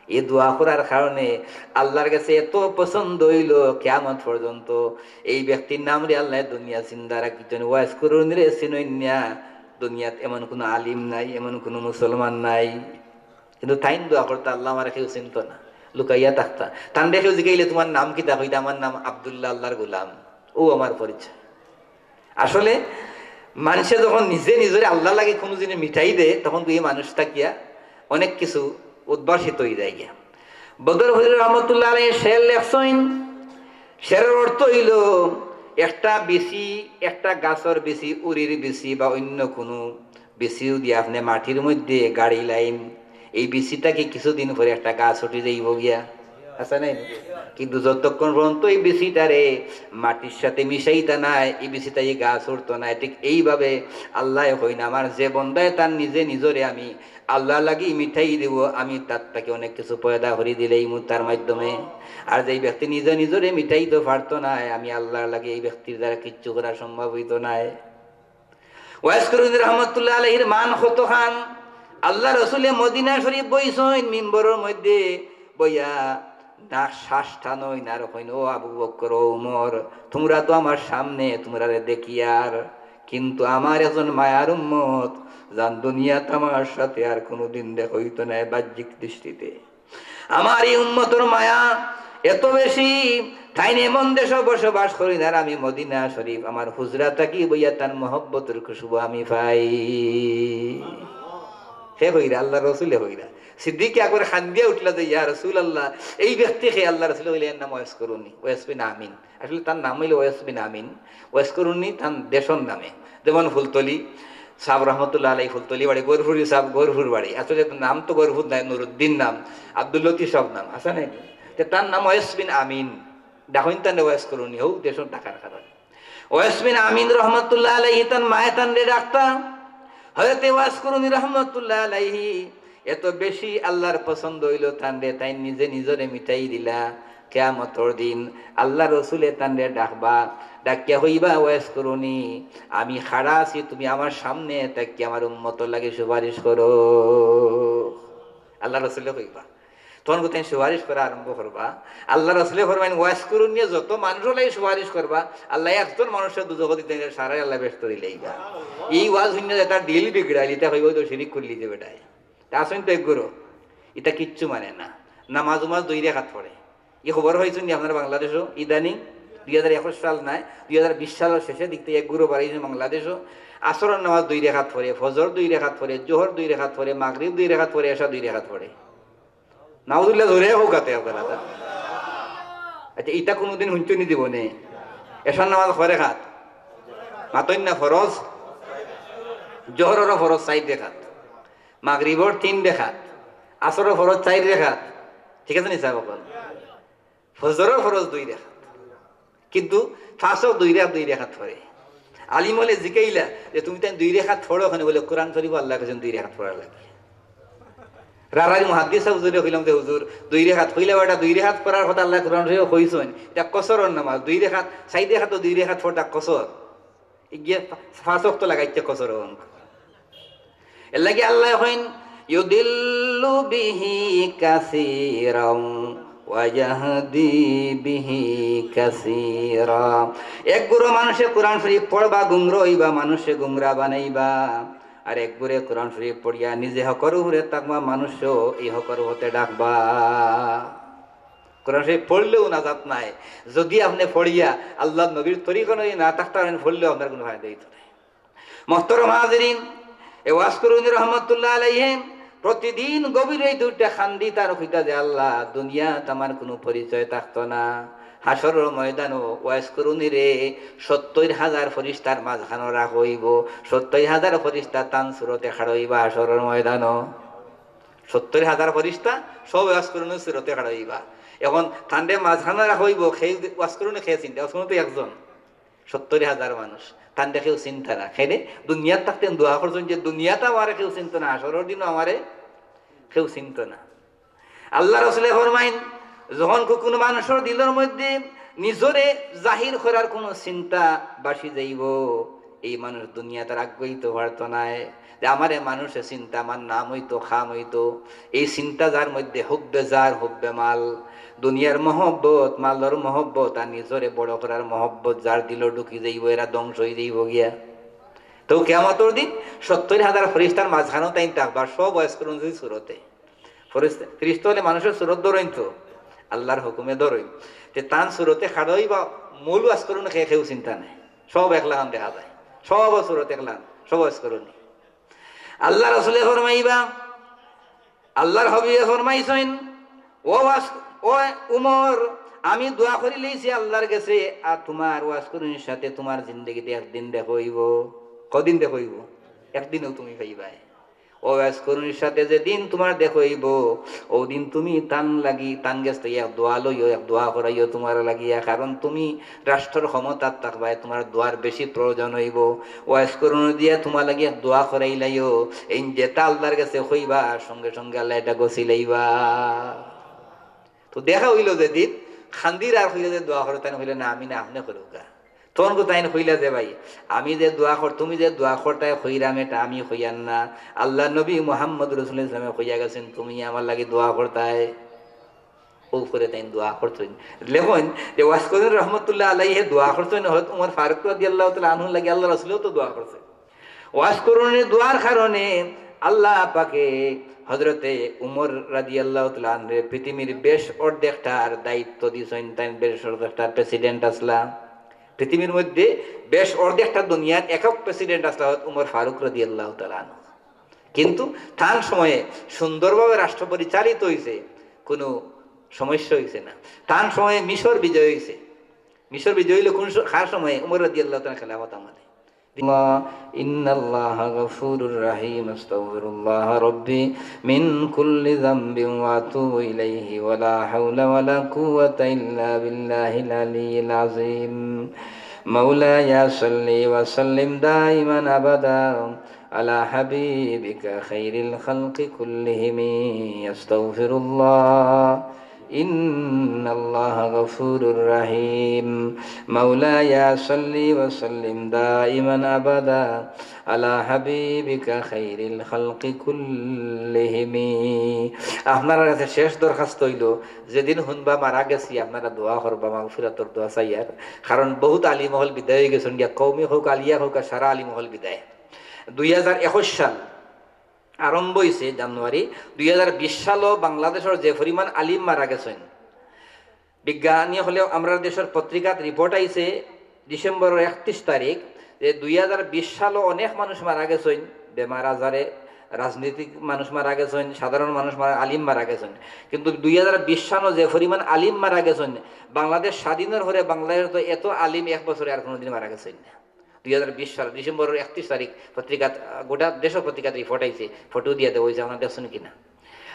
এই দোয়া করার কারণে আল্লাহর কাছে এত পছন্দ অইলো, কিয়ামত পর্যন্ত এই ব্যক্তির নামরে আল্লাহ দুনিয়া জিন্দা রাখিছইন। ওয়াইস করুনীরে চিনইন না, দুনিয়াত এমন কোনো আলিম নাই, এমন কোনো মুসলমান নাই। কিন্তু তাইন দোয়া করতা, "আল্লাহ, আমারে কেউ চিনতো না, লুকাইয়া থাকতা।" তানরে কেউ জিগাইলে, "তোমার নাম কিতা?" কইতা, "আমার নাম আব্দুল্লাহ, আল্লাহর গোলাম।" ও আমার পরিচয়। আসলে মানুষে যখন নিজে নিজরে আল্লাহর লাগি কোনো জিনিস মিটাই দেয়, তখন দুই মানুষ থাকিয়া অনেক কিছু উদ্ভাসিত অই যায় গিয়া। বদর ফজলি রহমতুল্লাহ আলাইহি শের লেখছইন, শেরর অর্থ অইলো একটা বিচি, একটা গাছর বিচি, উরির বিচি বা অন্য কোনো বিচি যদি আপনে মাটির মধ্যে গাড়িলাইন, এই বিচিটা কি কিছুদিন পরে একটা গাছ উঠি যাইবো গিয়া? আছে নাই? কিন্তু যতক্ষণ পর্যন্ত এই বিচিটারে মাটির সাথে মিশাইতা নায়, এই বিচিটা এই গাছ উঠতো নায়। ঠিক এইভাবে আল্লাহ কইন, "আমার যে বন্দায় তার নিজে নিজরে আমি আল্লাহর লাগি মিটাই দিব, আমি তার থাকি অনেক কিছু পয়দা করি দিলাইমু তার মাধ্যমে।" আর যেই ব্যক্তি নিজে নিজরে মিটাইতে পারতো নায়, আমি আল্লাহর লাগি এই ব্যক্তির দ্বারা কিচ্ছু করা সম্ভব অইতো নায়। ওয়াইস করুনী রহমতুল্লাহ আলাইহির মান কতখান, আল্লাহ রসুলে মদিনা শরীফ বইছইন, মিম্বরর মধ্যে বইয়া না শ্বাস টানইন আর কইন, "ও আবু বকর, ও উমর, তুমরা তো আমার সামনে, তুমরারে দেখিয়ার, কিন্তু আমার একজন মায়ার উম্মত, যান দুনিয়াত আমার সাথে আর কুনুদিন দেখা অইতো নায় বাহ্যিক দৃষ্টিতে। আমার ই উম্মতর মায়া এত বেশি, তাইন এমন দেশো বসবাস করইন, আর আমি মদিনা শরীফ, আমার হুজরা থাকি বইয়া তান মহব্বতর খুশবু আমি পাই।" হে কইরা, আল্লার রসুলে কইরা। সিদ্দিকে আকবর কান্দিয়া উঠলা যে, "ইয়া রাসুলাল্লাহ, এই ব্যক্তি কে?" আল্লার রসুলে কইলা, "এর নাম ওয়েস করুনি, ওয়েস বিন আমিন।" আসলে তান নাম অইলো ওয়েস বিন আমিন। ওয়েস করুনি তান দেশর নামে, যেমন ফুলতলি সাব রহমতুল্লাহ আলাইহি ফুলতলি বাড়ি, গরফুরি সাব গরফুর বাড়ি। আসলে নাম তো গরফুর নায়, নুরুদ্দিন নাম, আব্দুল লতিফ সাব নাম, আছে নাকি? তে তান নাম ওয়েস বিন আমিন, ডাকইন তানে ওয়েস করুনি, হউ দেশর ডাকার কারণে। ওয়েস বিন আমিন রহমতুল্লাহ আলাইহি তান মায়ে তানরে ডাকতা। হযরতে ওয়েস করুনি রহমতুল্লাহ আলাইহি এত বেশি আল্লার পছন্দ অইলো তানরে, তাইন নিজে নিজরে মিটাই দিলা। কিয়ামতর দিন আল্লার রসুলে তানরে ডাকবা, ডাকিয়া কইবা, "ওয়েস করুনি, আমি খাড়া আছি, তুমি আমার সামনে থাকিয়া আমার উম্মতর লাগি সুপারিশ করো।" আল্লার রসুলে কইবা, তখন তাইন সুপারিশ করা আরম্ভ করবা। আল্লার রসুলে ফরমাইন, "ওয়েস করুনিয়ে যত মানুষর লাগি সুপারিশ করবা, আল্লায় একজন মানুষরে দুজখো দিতা নায়, সারারে আল্লায় বেহেস্তো দিলাইবা।" ই ওয়াজ হুনিয়া যেটার দিল বিগড়াইল, ইতা কইবা, "অউ তো শিরিক করিলিছে বেটায়।" তা আছইন তো একগুরু, ইতা কিচ্ছু মানে না। নামাজ উমাজ দুই রেকাত পড়ে। ই খবর পাইছইন নি আপনারা বাংলাদেশো? ইদানিং দুই হাজার একুশ সাল নায়, দুই হাজার বিশ সালর শেষর দিক থাকি একগুরু বাড়াইছে বাংলাদেশো। আসরর নামাজ দুই রেকাত পড়ে, ফজর দুই রেকাত পড়ে, জোহর দুই রেকাত পড়ে, মাগরিব দুই রেকাত পড়ে, এশা দুই রেকাত পড়ে। নাউজুবিল্লাহ, জোরে কউক্কা তে আপনারা। আচ্ছা, ইতা কুনুদিন হুনছইন নি জীবনে? এশার নামাজ কয় রেকাত? মাতইন না, ফরজ। জোহররও ফরজ চাইর রেকাত, মাগরিবর তিন রেকাত, আসরর ফরজ চাইর রেকাত। ঠিক আছে নি সাব অকল? ফজরর ফরজ দুই রেকাত, কিন্তু ফাঁসও দুই রেকাত, দুই রেকাত পড়ে। আলিম অকলে জিকাইলা যে, "তুমি তাইন দুই রেকাত পড়ো কেনে?" বলে, "কোরআন শরীফো আল্লায় কইছইন দুই রেকাত পড়ার লাগি।" রারারি মুহাদ্দিস সাব হুজুরে কইলাম যে, "হুজুর, দুই রেকাত কইলা বেটা, দুই রেকাত পড়ার কথা আল্লায় কোরআন শরীফো কইছইন, ইটা কসরর নামাজ, দুই রেকাত, চাইর রেকাত তো দুই রেকাত পড়তা কসর।" ইগিয়ে ফা-, পাঁচ ওয়াক্ত লাগাইতে কসর অঙ্ক। এরলাগি আল্লায় কইন, "ইউদিল্লু বিহি কাসীরাম ওয়া ইয়াহদি বিহি কাসীরা।" একগুরু মানুষে কোরআন শরীফ পড়বা, গুমরা অইবা, মানুষরে গুমরা বানাইবা। আর একগুরে কোরআন শরীফ পড়িয়া নিজে হকর উপরে থাকবা, মানুষরেও ই হকর পথে ডাকবা। কোরআন শরীফ পড়লেও নাজাত নাই। যুদি আপনে পড়িয়া আল্লার নবীর তরিকা অনুযায়ী না থাকতা পারইন, পড়লেও আপনার কুনু ফায়দা অইতো নায়। মোহতরম হাজিরিন, এ ওয়াজ করুনি রহমতুল্লাহ আলাইহি প্রতিদিন গভীর রাইতো উঠিয়া কান্দিতা আর কইতা যে, "আল্লাহ, দুনিয়াত আমার কুনু পরিচয় থাকতো না, হাশরর ময়দানো ওয়াজ করুনিরে সত্তইর হাজার ফিরিস্তার মাঝখানো রাখা অইবো, সত্তইর হাজার ফিরিস্তা তান সুরতে খাড়া অইবা হাশরর ময়দানো।" সত্তইর হাজার ফিরিস্তা সব ওয়াজ করুনির সুরতে খাড়া অইবা। এখন তানরে মাঝখানো রাখা অইবো, কে ওয়াজ করুনি, কে চিনতা? ওয়াজ করুনি তো একজন, সত্তইর হাজার মানুষ, তানরে কেউ চিনতা না। কেনে? দুনিয়াত থাকতে দোয়া করছইন যে, "দুনিয়াত আমারে কেউ চিনতো না, হাশরর দিনও আমারে কেউ চিনতো না।" আল্লার রসুলে ফরমাইন, যখন কু-, কুনু মানুষর দিলর মধ্যে নিজরে জাহির করার কুনু চিন্তা বাসি যাইবো, এই মানুষ দুনিয়াত আর আগুয়াইতো পারতো নায়। যে আমারে মানুষে চিনতা, আমার নাম অইতো, কাম অইতো, এই চিন্তা যার মধ্যে, হুব্বে জার, হুব্বে মাল, দুনিয়ার মহব্বত, মালর মহব্বত আর নিজরে বড় করার মহব্বত যার দিলো ঢুকি যাইবো, এরা ধ্বংস অই যাইবো গিয়া। তো কিয়ামতর দিন সত্তইর হাজার ফিরিস্তার মাঝখানো তাইন থাকবা, সব ওয়াজ করুনির সুরতে। ফিরিস্তা, ফিরিস্তা অকলে মানুষর সুরত ধরইন তো, আল্লার হুকুমে ধরইন। তে তান সুরতে খাড়া অইবা, মূল ওয়াজ করুনি কে, কেউ চিনতা নায়, সব একলাখান দেখা যায়, সব সুরত একলাখান, সব ওয়াজ করুনি। আল্লার রসুলে ফরমাইবা, আল্লার হাবিবে ফরমাইছইন, "ও ওয়াজ, ও উমর, আমি দোয়া করিলাইছি আল্লার গেছে, আর তুমার ওয়াজ করুনির সাথে তুমার জিন্দেগিতে একদিন দেখা অইবো।" কদিন দেখা অইবো? একদিনও তুমি পাইবায়। ও ওয়াজ করুনির সাথে যেদিন তুমার দেখা অইবো, অউ দিন তুমি তান লাগি, তান গেছ থাকি এক দোয়া লইও, এক দোয়া করাইও তুমার লাগিয়া, কারণ তুমি রাষ্ট্রর ক্ষমতাত থাকবায়, তুমার দোয়ার বেশি প্রয়োজন অইবো। ওয়াজ করুনি দিয়া তুমার লাগি এক দোয়া করাইলাইও, এইন যেটা আল্লার গেছে কইবা, সঙ্গে সঙ্গে আল্লায় ইটা গছিলাইবা। তো দেখা অইলো যেদিন, কান্দিরা আর কইলা যে, "দোয়া করো।" তাইন কইলা, "না, আমি না, আপনে করউক্কা।" তখন কু তাইন কইলা যে, "ভাই, আমি যে দোয়া কর-, তুমি যে দোয়া করতায় কইরাম, ইটা আমি কইয়ার না, আল্লার নবী মুহাম্মদ রাসুলুল্লাহ সাল্লাল্লাহু আলাইহি ওয়াসাল্লামে কইয়া গেছইন, তুমি আমার লাগি দোয়া করতায়।" উপরে তাইন দোয়া করছইন। লেখইন যে ওয়াজ করইন রহমতুল্লাহ আলাইহে দোয়া করছইন হযরত উমর ফারুক রাদিয়াল্লাহু তাআলা আনহুর লাগি, আল্লাহ রাসূলেও তো দোয়া করছইন। ওয়াজ করইন দোয়ার কারণে আল্লাহ পাকে হযরতে উমর রাদিয়াল্লাহু তাআলা আনহুরে পৃথিবীর বেশ অর্ধেকটার দায়িত্ব দিছইন। তাইন বেশ অর্ধেকটার president আছলা। পৃথিবীর মধ্যে বেশ অর্ধেকটা দুনিয়ার একক president আছলা হযরত উমর ফারুক রাদিয়াল্লাহু তাআলা আনহু। কিন্তু তান সময়ে সুন্দরভাবে রাষ্ট্র পরিচালিত হইছে, কোনো সমস্যা হইছে না। তান সময়ে মিশর বিজয় হইছে। মিশর বিজয় হইল কোন স-, কার সময়ে? উমর রাদিয়াল্লাহু তাআলা খেলাফত আমলে। الله، إن الله غفور رحيم، أستغفر الله ربي من كل ذنب وأتوب إليه، ولا حول ولا قوة إلا بالله العلي العظيم. مولاي صل وسلم دائما أبدا على حبيبك خير الخلق كلهم. أستغفر الله، إن الله غفور رحيم. مولاي صل وسلم دائما أبدا على حبيبك خير الخلق كلهم. আপনারার কাছে শেষ দরখাস্ত হইল, যেদিন হুনবা মারা গেছি, আপনারা দোয়া করবা, মাগফিরাতর দোয়া চাইয়ার। কারণ বহুত আলিম অকল বিদায় হয়ে গেছেন গিয়া, কওমি হোক, আলিয়া হোক, আর সারা আলিম অকল বিদায়। দুই হাজার একুশ সাল আরম্ভ হইছে জানুয়ারি, দুই হাজার বিশ সালও বাংলাদেশর যে পরিমাণ আলিম মারা গেছেন, বিজ্ঞানী হলেও আমরার দেশর পত্রিকাত report আইছে ডিসেম্বরর একত্রিশ তারিখ যে দুই হাজার বিশ সালও অনেক মানুষ মারা গেছেন বেমার আজারে, রাজনৈতিক মানুষ মারা গেছেন, সাধারণ মানুষ মারা, আলিম মারা গেছেন। কিন্তু দুই হাজার বিশ সালও যে পরিমাণ আলিম মারা গেছেন, বাংলাদেশ স্বাধীনর পরে বাংলাদেশে তো এত আলিম এক বছরে আর কোনোদিন মারা গেছেন না। দুই হাজার বিশ সাল ডিসেম্বরর একত্রিশ তারিখ পত্রিকাত, আহ, গোটা দেশর পত্রিকাত report আইছে, ফটো দিয়া দেওয়া হয়েছে, আপনারা দেখছেন কিনা?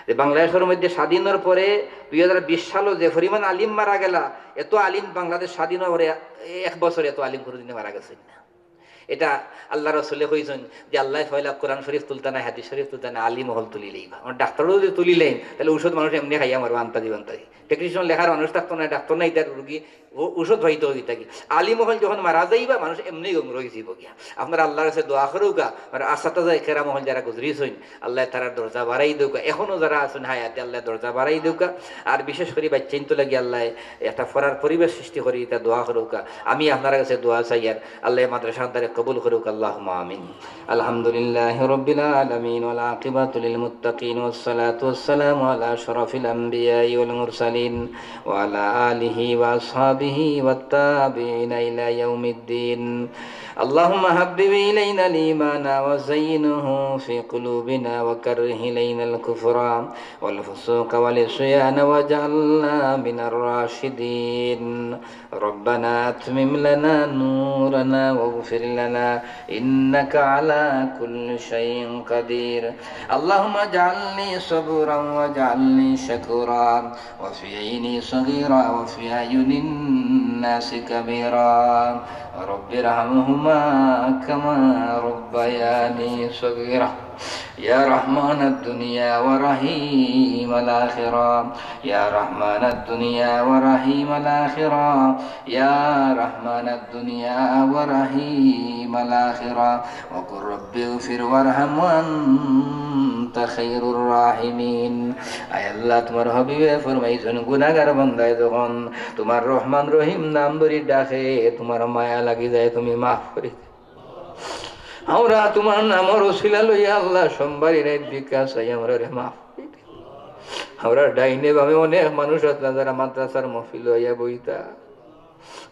যে বাংলাদেশর মধ্যে স্বাধীনর পরে দুই হাজার বিশ সালও যে পরিমাণ আলিম মারা গেলা, এত আলিম বাংলাদেশ স্বাধীনর পরে এক বছরে এত আলিম কোনোদিনে মারা গেছেন না। এটা আল্লাহ রসুলে কইছেন যে আল্লাহ পয়লা কোরআন শরীফ তুলতা না, হাদিস শরীফ তুলতা না, আলিম অকল তুলি লইবা। আমার ডাক্তারও যদি তুলি লেন, তাহলে ঔষধ মানুষ এমনি খাইয়া মরবা, আন্তাজি বান্তাজি। প্রেসক্রিপশন লেখার মানুষ থাকতো না, ডাক্তার নাই, তার রুগী ও-, ঔষধ পাইতো হইতা কি? আলিম অকল যখন মারা যাইবা, মানুষ এমনি গুমরা হয়ে যাইব গিয়া। আপনারা আল্লাহর কাছে দোয়া করুকা, আর আসাতাজা কেরাম অকল যারা গুজরিছইন, আল্লাহ তারার দরজা বাড়াই দেউকা। এখনো যারা আছেন হায়াতে, আল্লাহ দরজা বাড়াই দেউকা। আর বিশেষ করে বাচ্চাইন তো লাগি আল্লাহ একটা পড়ার পরিবেশ সৃষ্টি করি, এটা দোয়া করুকা। আমি আপনার কাছে দোয়া চাই, আর আল্লাহ মাদ্রাসা আন্তারে কবুল করুক, আল্লাহুম্মা আমিন। الحمد لله رب العالمين، والعاقبة للمتقين، والصلاة والسلام على أشرف الأنبياء والمرسلين، وعلى آله وأصحابه والتابعين إلى يوم الدين. اللهم حبب إلينا الإيمان وزينه في قلوبنا وكره إلينا الكفر والفسوق والعصيان واجعلنا من الراشدين. ربنا أتمم لنا نورنا واغفر لنا إنك على كل شيء قدير. اللهم اجعلني صبورا واجعلني شكورا وفي عيني صغيرا وفي أعين الناس كبيرا. رب ارحمهما كما ربياني صغيرا. يا رحمن الدنيا ورحيم الآخرة، يا رحمن الدنيا ورحيم الآخرة، يا رحمن الدنيا ورحيم الآخرة، وقل رب اغفر وارحم وأنت خير الراحمين. আয় আল্লাহ, তোমার হাবিবে ফরমাইছেন, গুনাহগার বান্দায় যখন তোমার রহমান রহিম নাম ধরি ডাকে, তোমার মায়া লাগি যায়, তুমি মাফ করি দেও। আমরা তোমার নামর উসিলা লইয়া আল্লাহ সোমবারর রাইত ভিক্ষা চাই, আমরারে মাফ করি দেও। আমরা ডাইনে বামে অনেক মানুষ আছলা যারা মাদ্রাসার মহফিল অইয়া বইতা।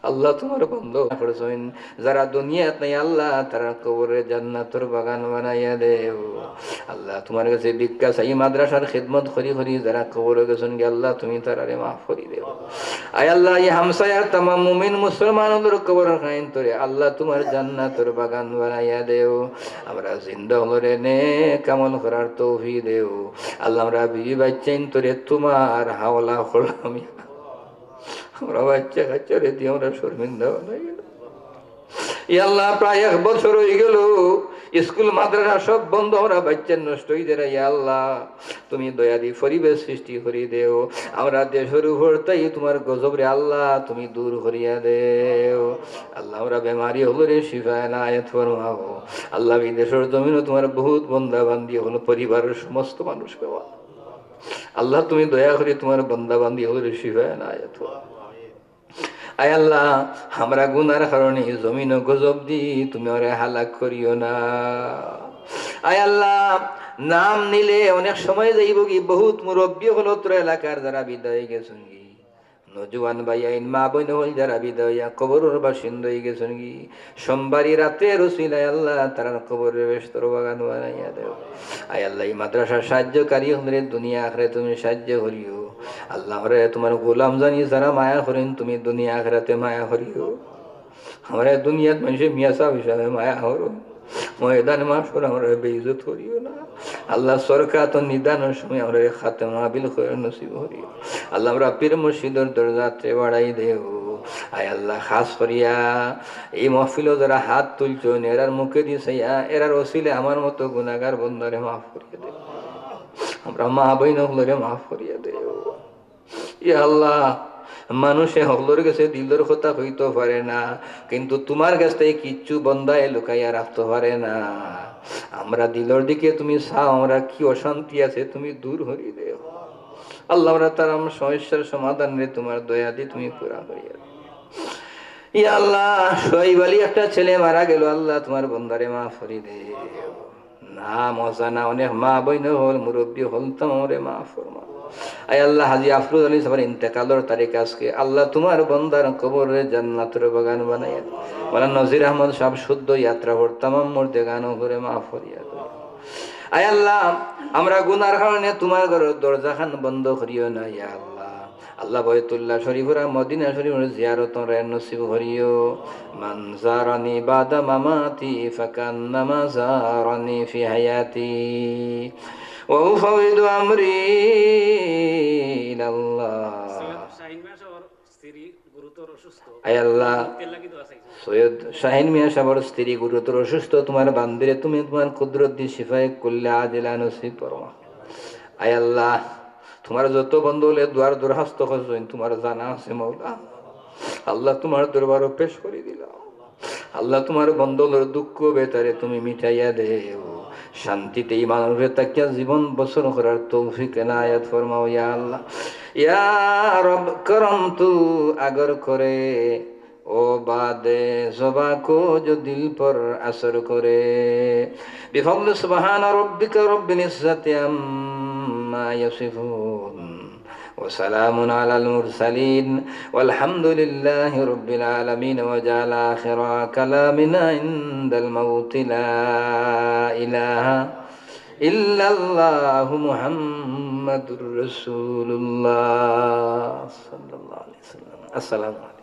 আল্লাহ তোমার বন্ধ করছইন, যারা দুনিয়াত নাই আল্লাহ তারার কবররে জান্নাতর বাগান বানাইয়া দেও। আল্লাহ তোমার কাছে ভিক্ষা চাই, মাদ্রাসার খেদমত করি করি যারা কবরো গেছইন গি আল্লাহ তুমি তারারে মাফ করি দেও। আয় আল্লাহ, এই হামসায়ার তামাম মুমিন মুসলমান অকলর কবরর খাইন্তরে আল্লাহ তোমার জান্নাতর বাগান বানাইয়া দেও। আমরা জিন্দা অকলরে নেক আমল করার তৌফিক দেও। আল্লাহ আমরা বিবি বাচ্চাইন্তরে তোমার হাওলা করলাম। আমরা বাচ্চা কাচ্চারে দিয়া আমরা শর্মিন্দা বানাই গেল। ইয়া আল্লাহ, প্রায় এক বছর হয়ে গেল, স্কুল মাদ্রাসা সব বন্ধ, আমরা বাচ্চা নষ্ট হয়ে দেরা। ইয়া আল্লাহ, তুমি দয়া দি পরিবেশ সৃষ্টি করি দেও। আমরা দেশর উপর তাই তোমার গজবরে আল্লাহ তুমি দূর করিয়া দেও। আল্লাহ, আমরা বেমারি অকলরে শিফা এনায়েত ফরমাও। আল্লাহ, এই দেশর জমিনো তোমার বহুত বন্দা বান্দি অকল, পরিবারর সমস্ত মানুষকে আল্লাহ, তুমি দয়া করি তুমার বান্দা বান্দি অকলরে শিফা এনায়েত করো। আয় আল্লাহ, আমরা গুনার কারণে ই জমিনো গজব দি তুমি ওরে হালাক করিও না। আয় আল্লাহ, নাম নিলে অনেক সময় যাইবগি, বহুত মুরব্বি অকল অত্র এলাকার যারা বিদায় গেছইনগি, নজওয়ান ভাইয়াইন, মা বইন অকল যারা বিদায় অইয়া কবরর বাসিন্দা অইগেছইনগি, সোমবারি রাত্রর উছিলায় আল্লাহ, তারার কবররে বেহেস্তর বাগান বানাইয়া দেও। আয় আল্লাহ, ই মাদ্রাসার সাহায্যকারী অকলরে দুনিয়া আখেরাতে তুমি সাহায্য করিও। আল্লাহ, আমরারে তুমার গোলাম জানি যারা মায়া করইন, তুমি দুনিয়া আখেরাতে মায়া করিও। আমরারে দুনিয়াত মানষে মিয়া সাব হিসাবে মায়া করইন, ময়দানে মাশর আমরারে বেইজ্জত করিও না। আল্লাহ, সরকাত নিদানর সময় আমরারে খাতেমা বিল খৈর নসিব করিও। আল্লাহ, আমরার পীর মুর্শিদর দরজারে বাড়াই দেও। আয় আল্লাহ, খাস করিয়া ই মাহফিলো যারা হাত তুলছইন, এরার মুখেদি চাইয়া, এরার উছিলায় আমার মতো গুনাগার বন্দারে মাফ করিয়া দেও। আমরার মা বইন অকলরে মাফ করিয়া দেও। ইয়া আল্লাহ, মানষে হকলর গেছে দিলর কথা কইতো পারে না, কিন্তু তুমার গেছ থাকি কিচ্ছু বন্দায় লুকাইয়া রাখতো পারে না। আমরার দিলর দিকে তুমি চাও, আমরার কি অশান্তি আছে তুমি দূর করি দেও। আল্লাহ, আমরার তারার সমস্যার সমাধানরে তুমার দয়া দি তুমি পুরা করিয়া দেও। ইয়া আল্লাহ, সোহাইব আলী একটা ছেলে মারা গেল, আল্লাহ তুমার বন্দারে মাফ করি দেও। নাম অজানা অনেক মা বইন অকল, মুরব্বি অকল, তামামরে মাফ ফরমাও। আয় আল্লাহ, হাজী আফরোজ আলী সাবর ইন্তেকালর তারিখ আজকে, আল্লাহ তুমার বন্দার কবররে জান্নাতর বাগান বানাইয়া দেও। মাওলানা নজির আহমদ সাব শুদ্ধ ইয়াত্রা পথ তামাম মুর্দেগান অকলরে মাফ করিয়া দেও। আয় আল্লাহ, আমরা গুনার কারণে তুমার ঘরর দরজাখান বন্ধ করিও না, ইয়া আল্লাহ। আল্লাহ, বায়তুল্লাহ শরীফর আর মদিনা শরীফর জিয়ারত আমরারে নসিব করিও। মান জারানি বাদা মামাতি ফাকান্নামা জারানি ফি হায়াতি। ওয়া উফাউইদু আমরি ইলাল্লাহ। সৈয়দ শাহিন মিয়া সাবর স্ত্রী গুরুতর অসুস্থ। আয় আল্লাহ, মুক্তির লাগি দোয়া চাইছি। সৈয়দ শাহিন মিয়া সাবর স্ত্রী গুরুতর অসুস্থ, তুমার বান্দিরে তুমি তুমার কুদরত দি শিফায়ে কুল্লি আজিলা নসিব ফরমাও। আয় আল্লাহ, তুমার যত বন্দা অকলে দোয়ার দরখাস্ত করছইন, তুমার জানা আছে মৌলা। আল্লাহ, তুমার দরবারো পেশ করি দিলাম। আল্লাহ, তুমার বন্দা অকলর দুঃখ বেতারে তুমি মিটাইয়া দেও। শান্তিতে ইমানর উপরে থাকিয়া জীবন বসর করার তৌফিক এনায়েত ফরমাও, ইয়া আল্লাহ। ইয়া রব, করম তু আগর করে, ও বাদে জবা কো জো দিল পর আসর করে। بفضل سبحان ربك رب العزة عما يصفون وسلام على المرسلين والحمد لله رب العالمين واجعل آخر كلامنا عند الموت لا إله إلا الله محمد رسول الله صلى الله عليه وسلم. السلام عليكم.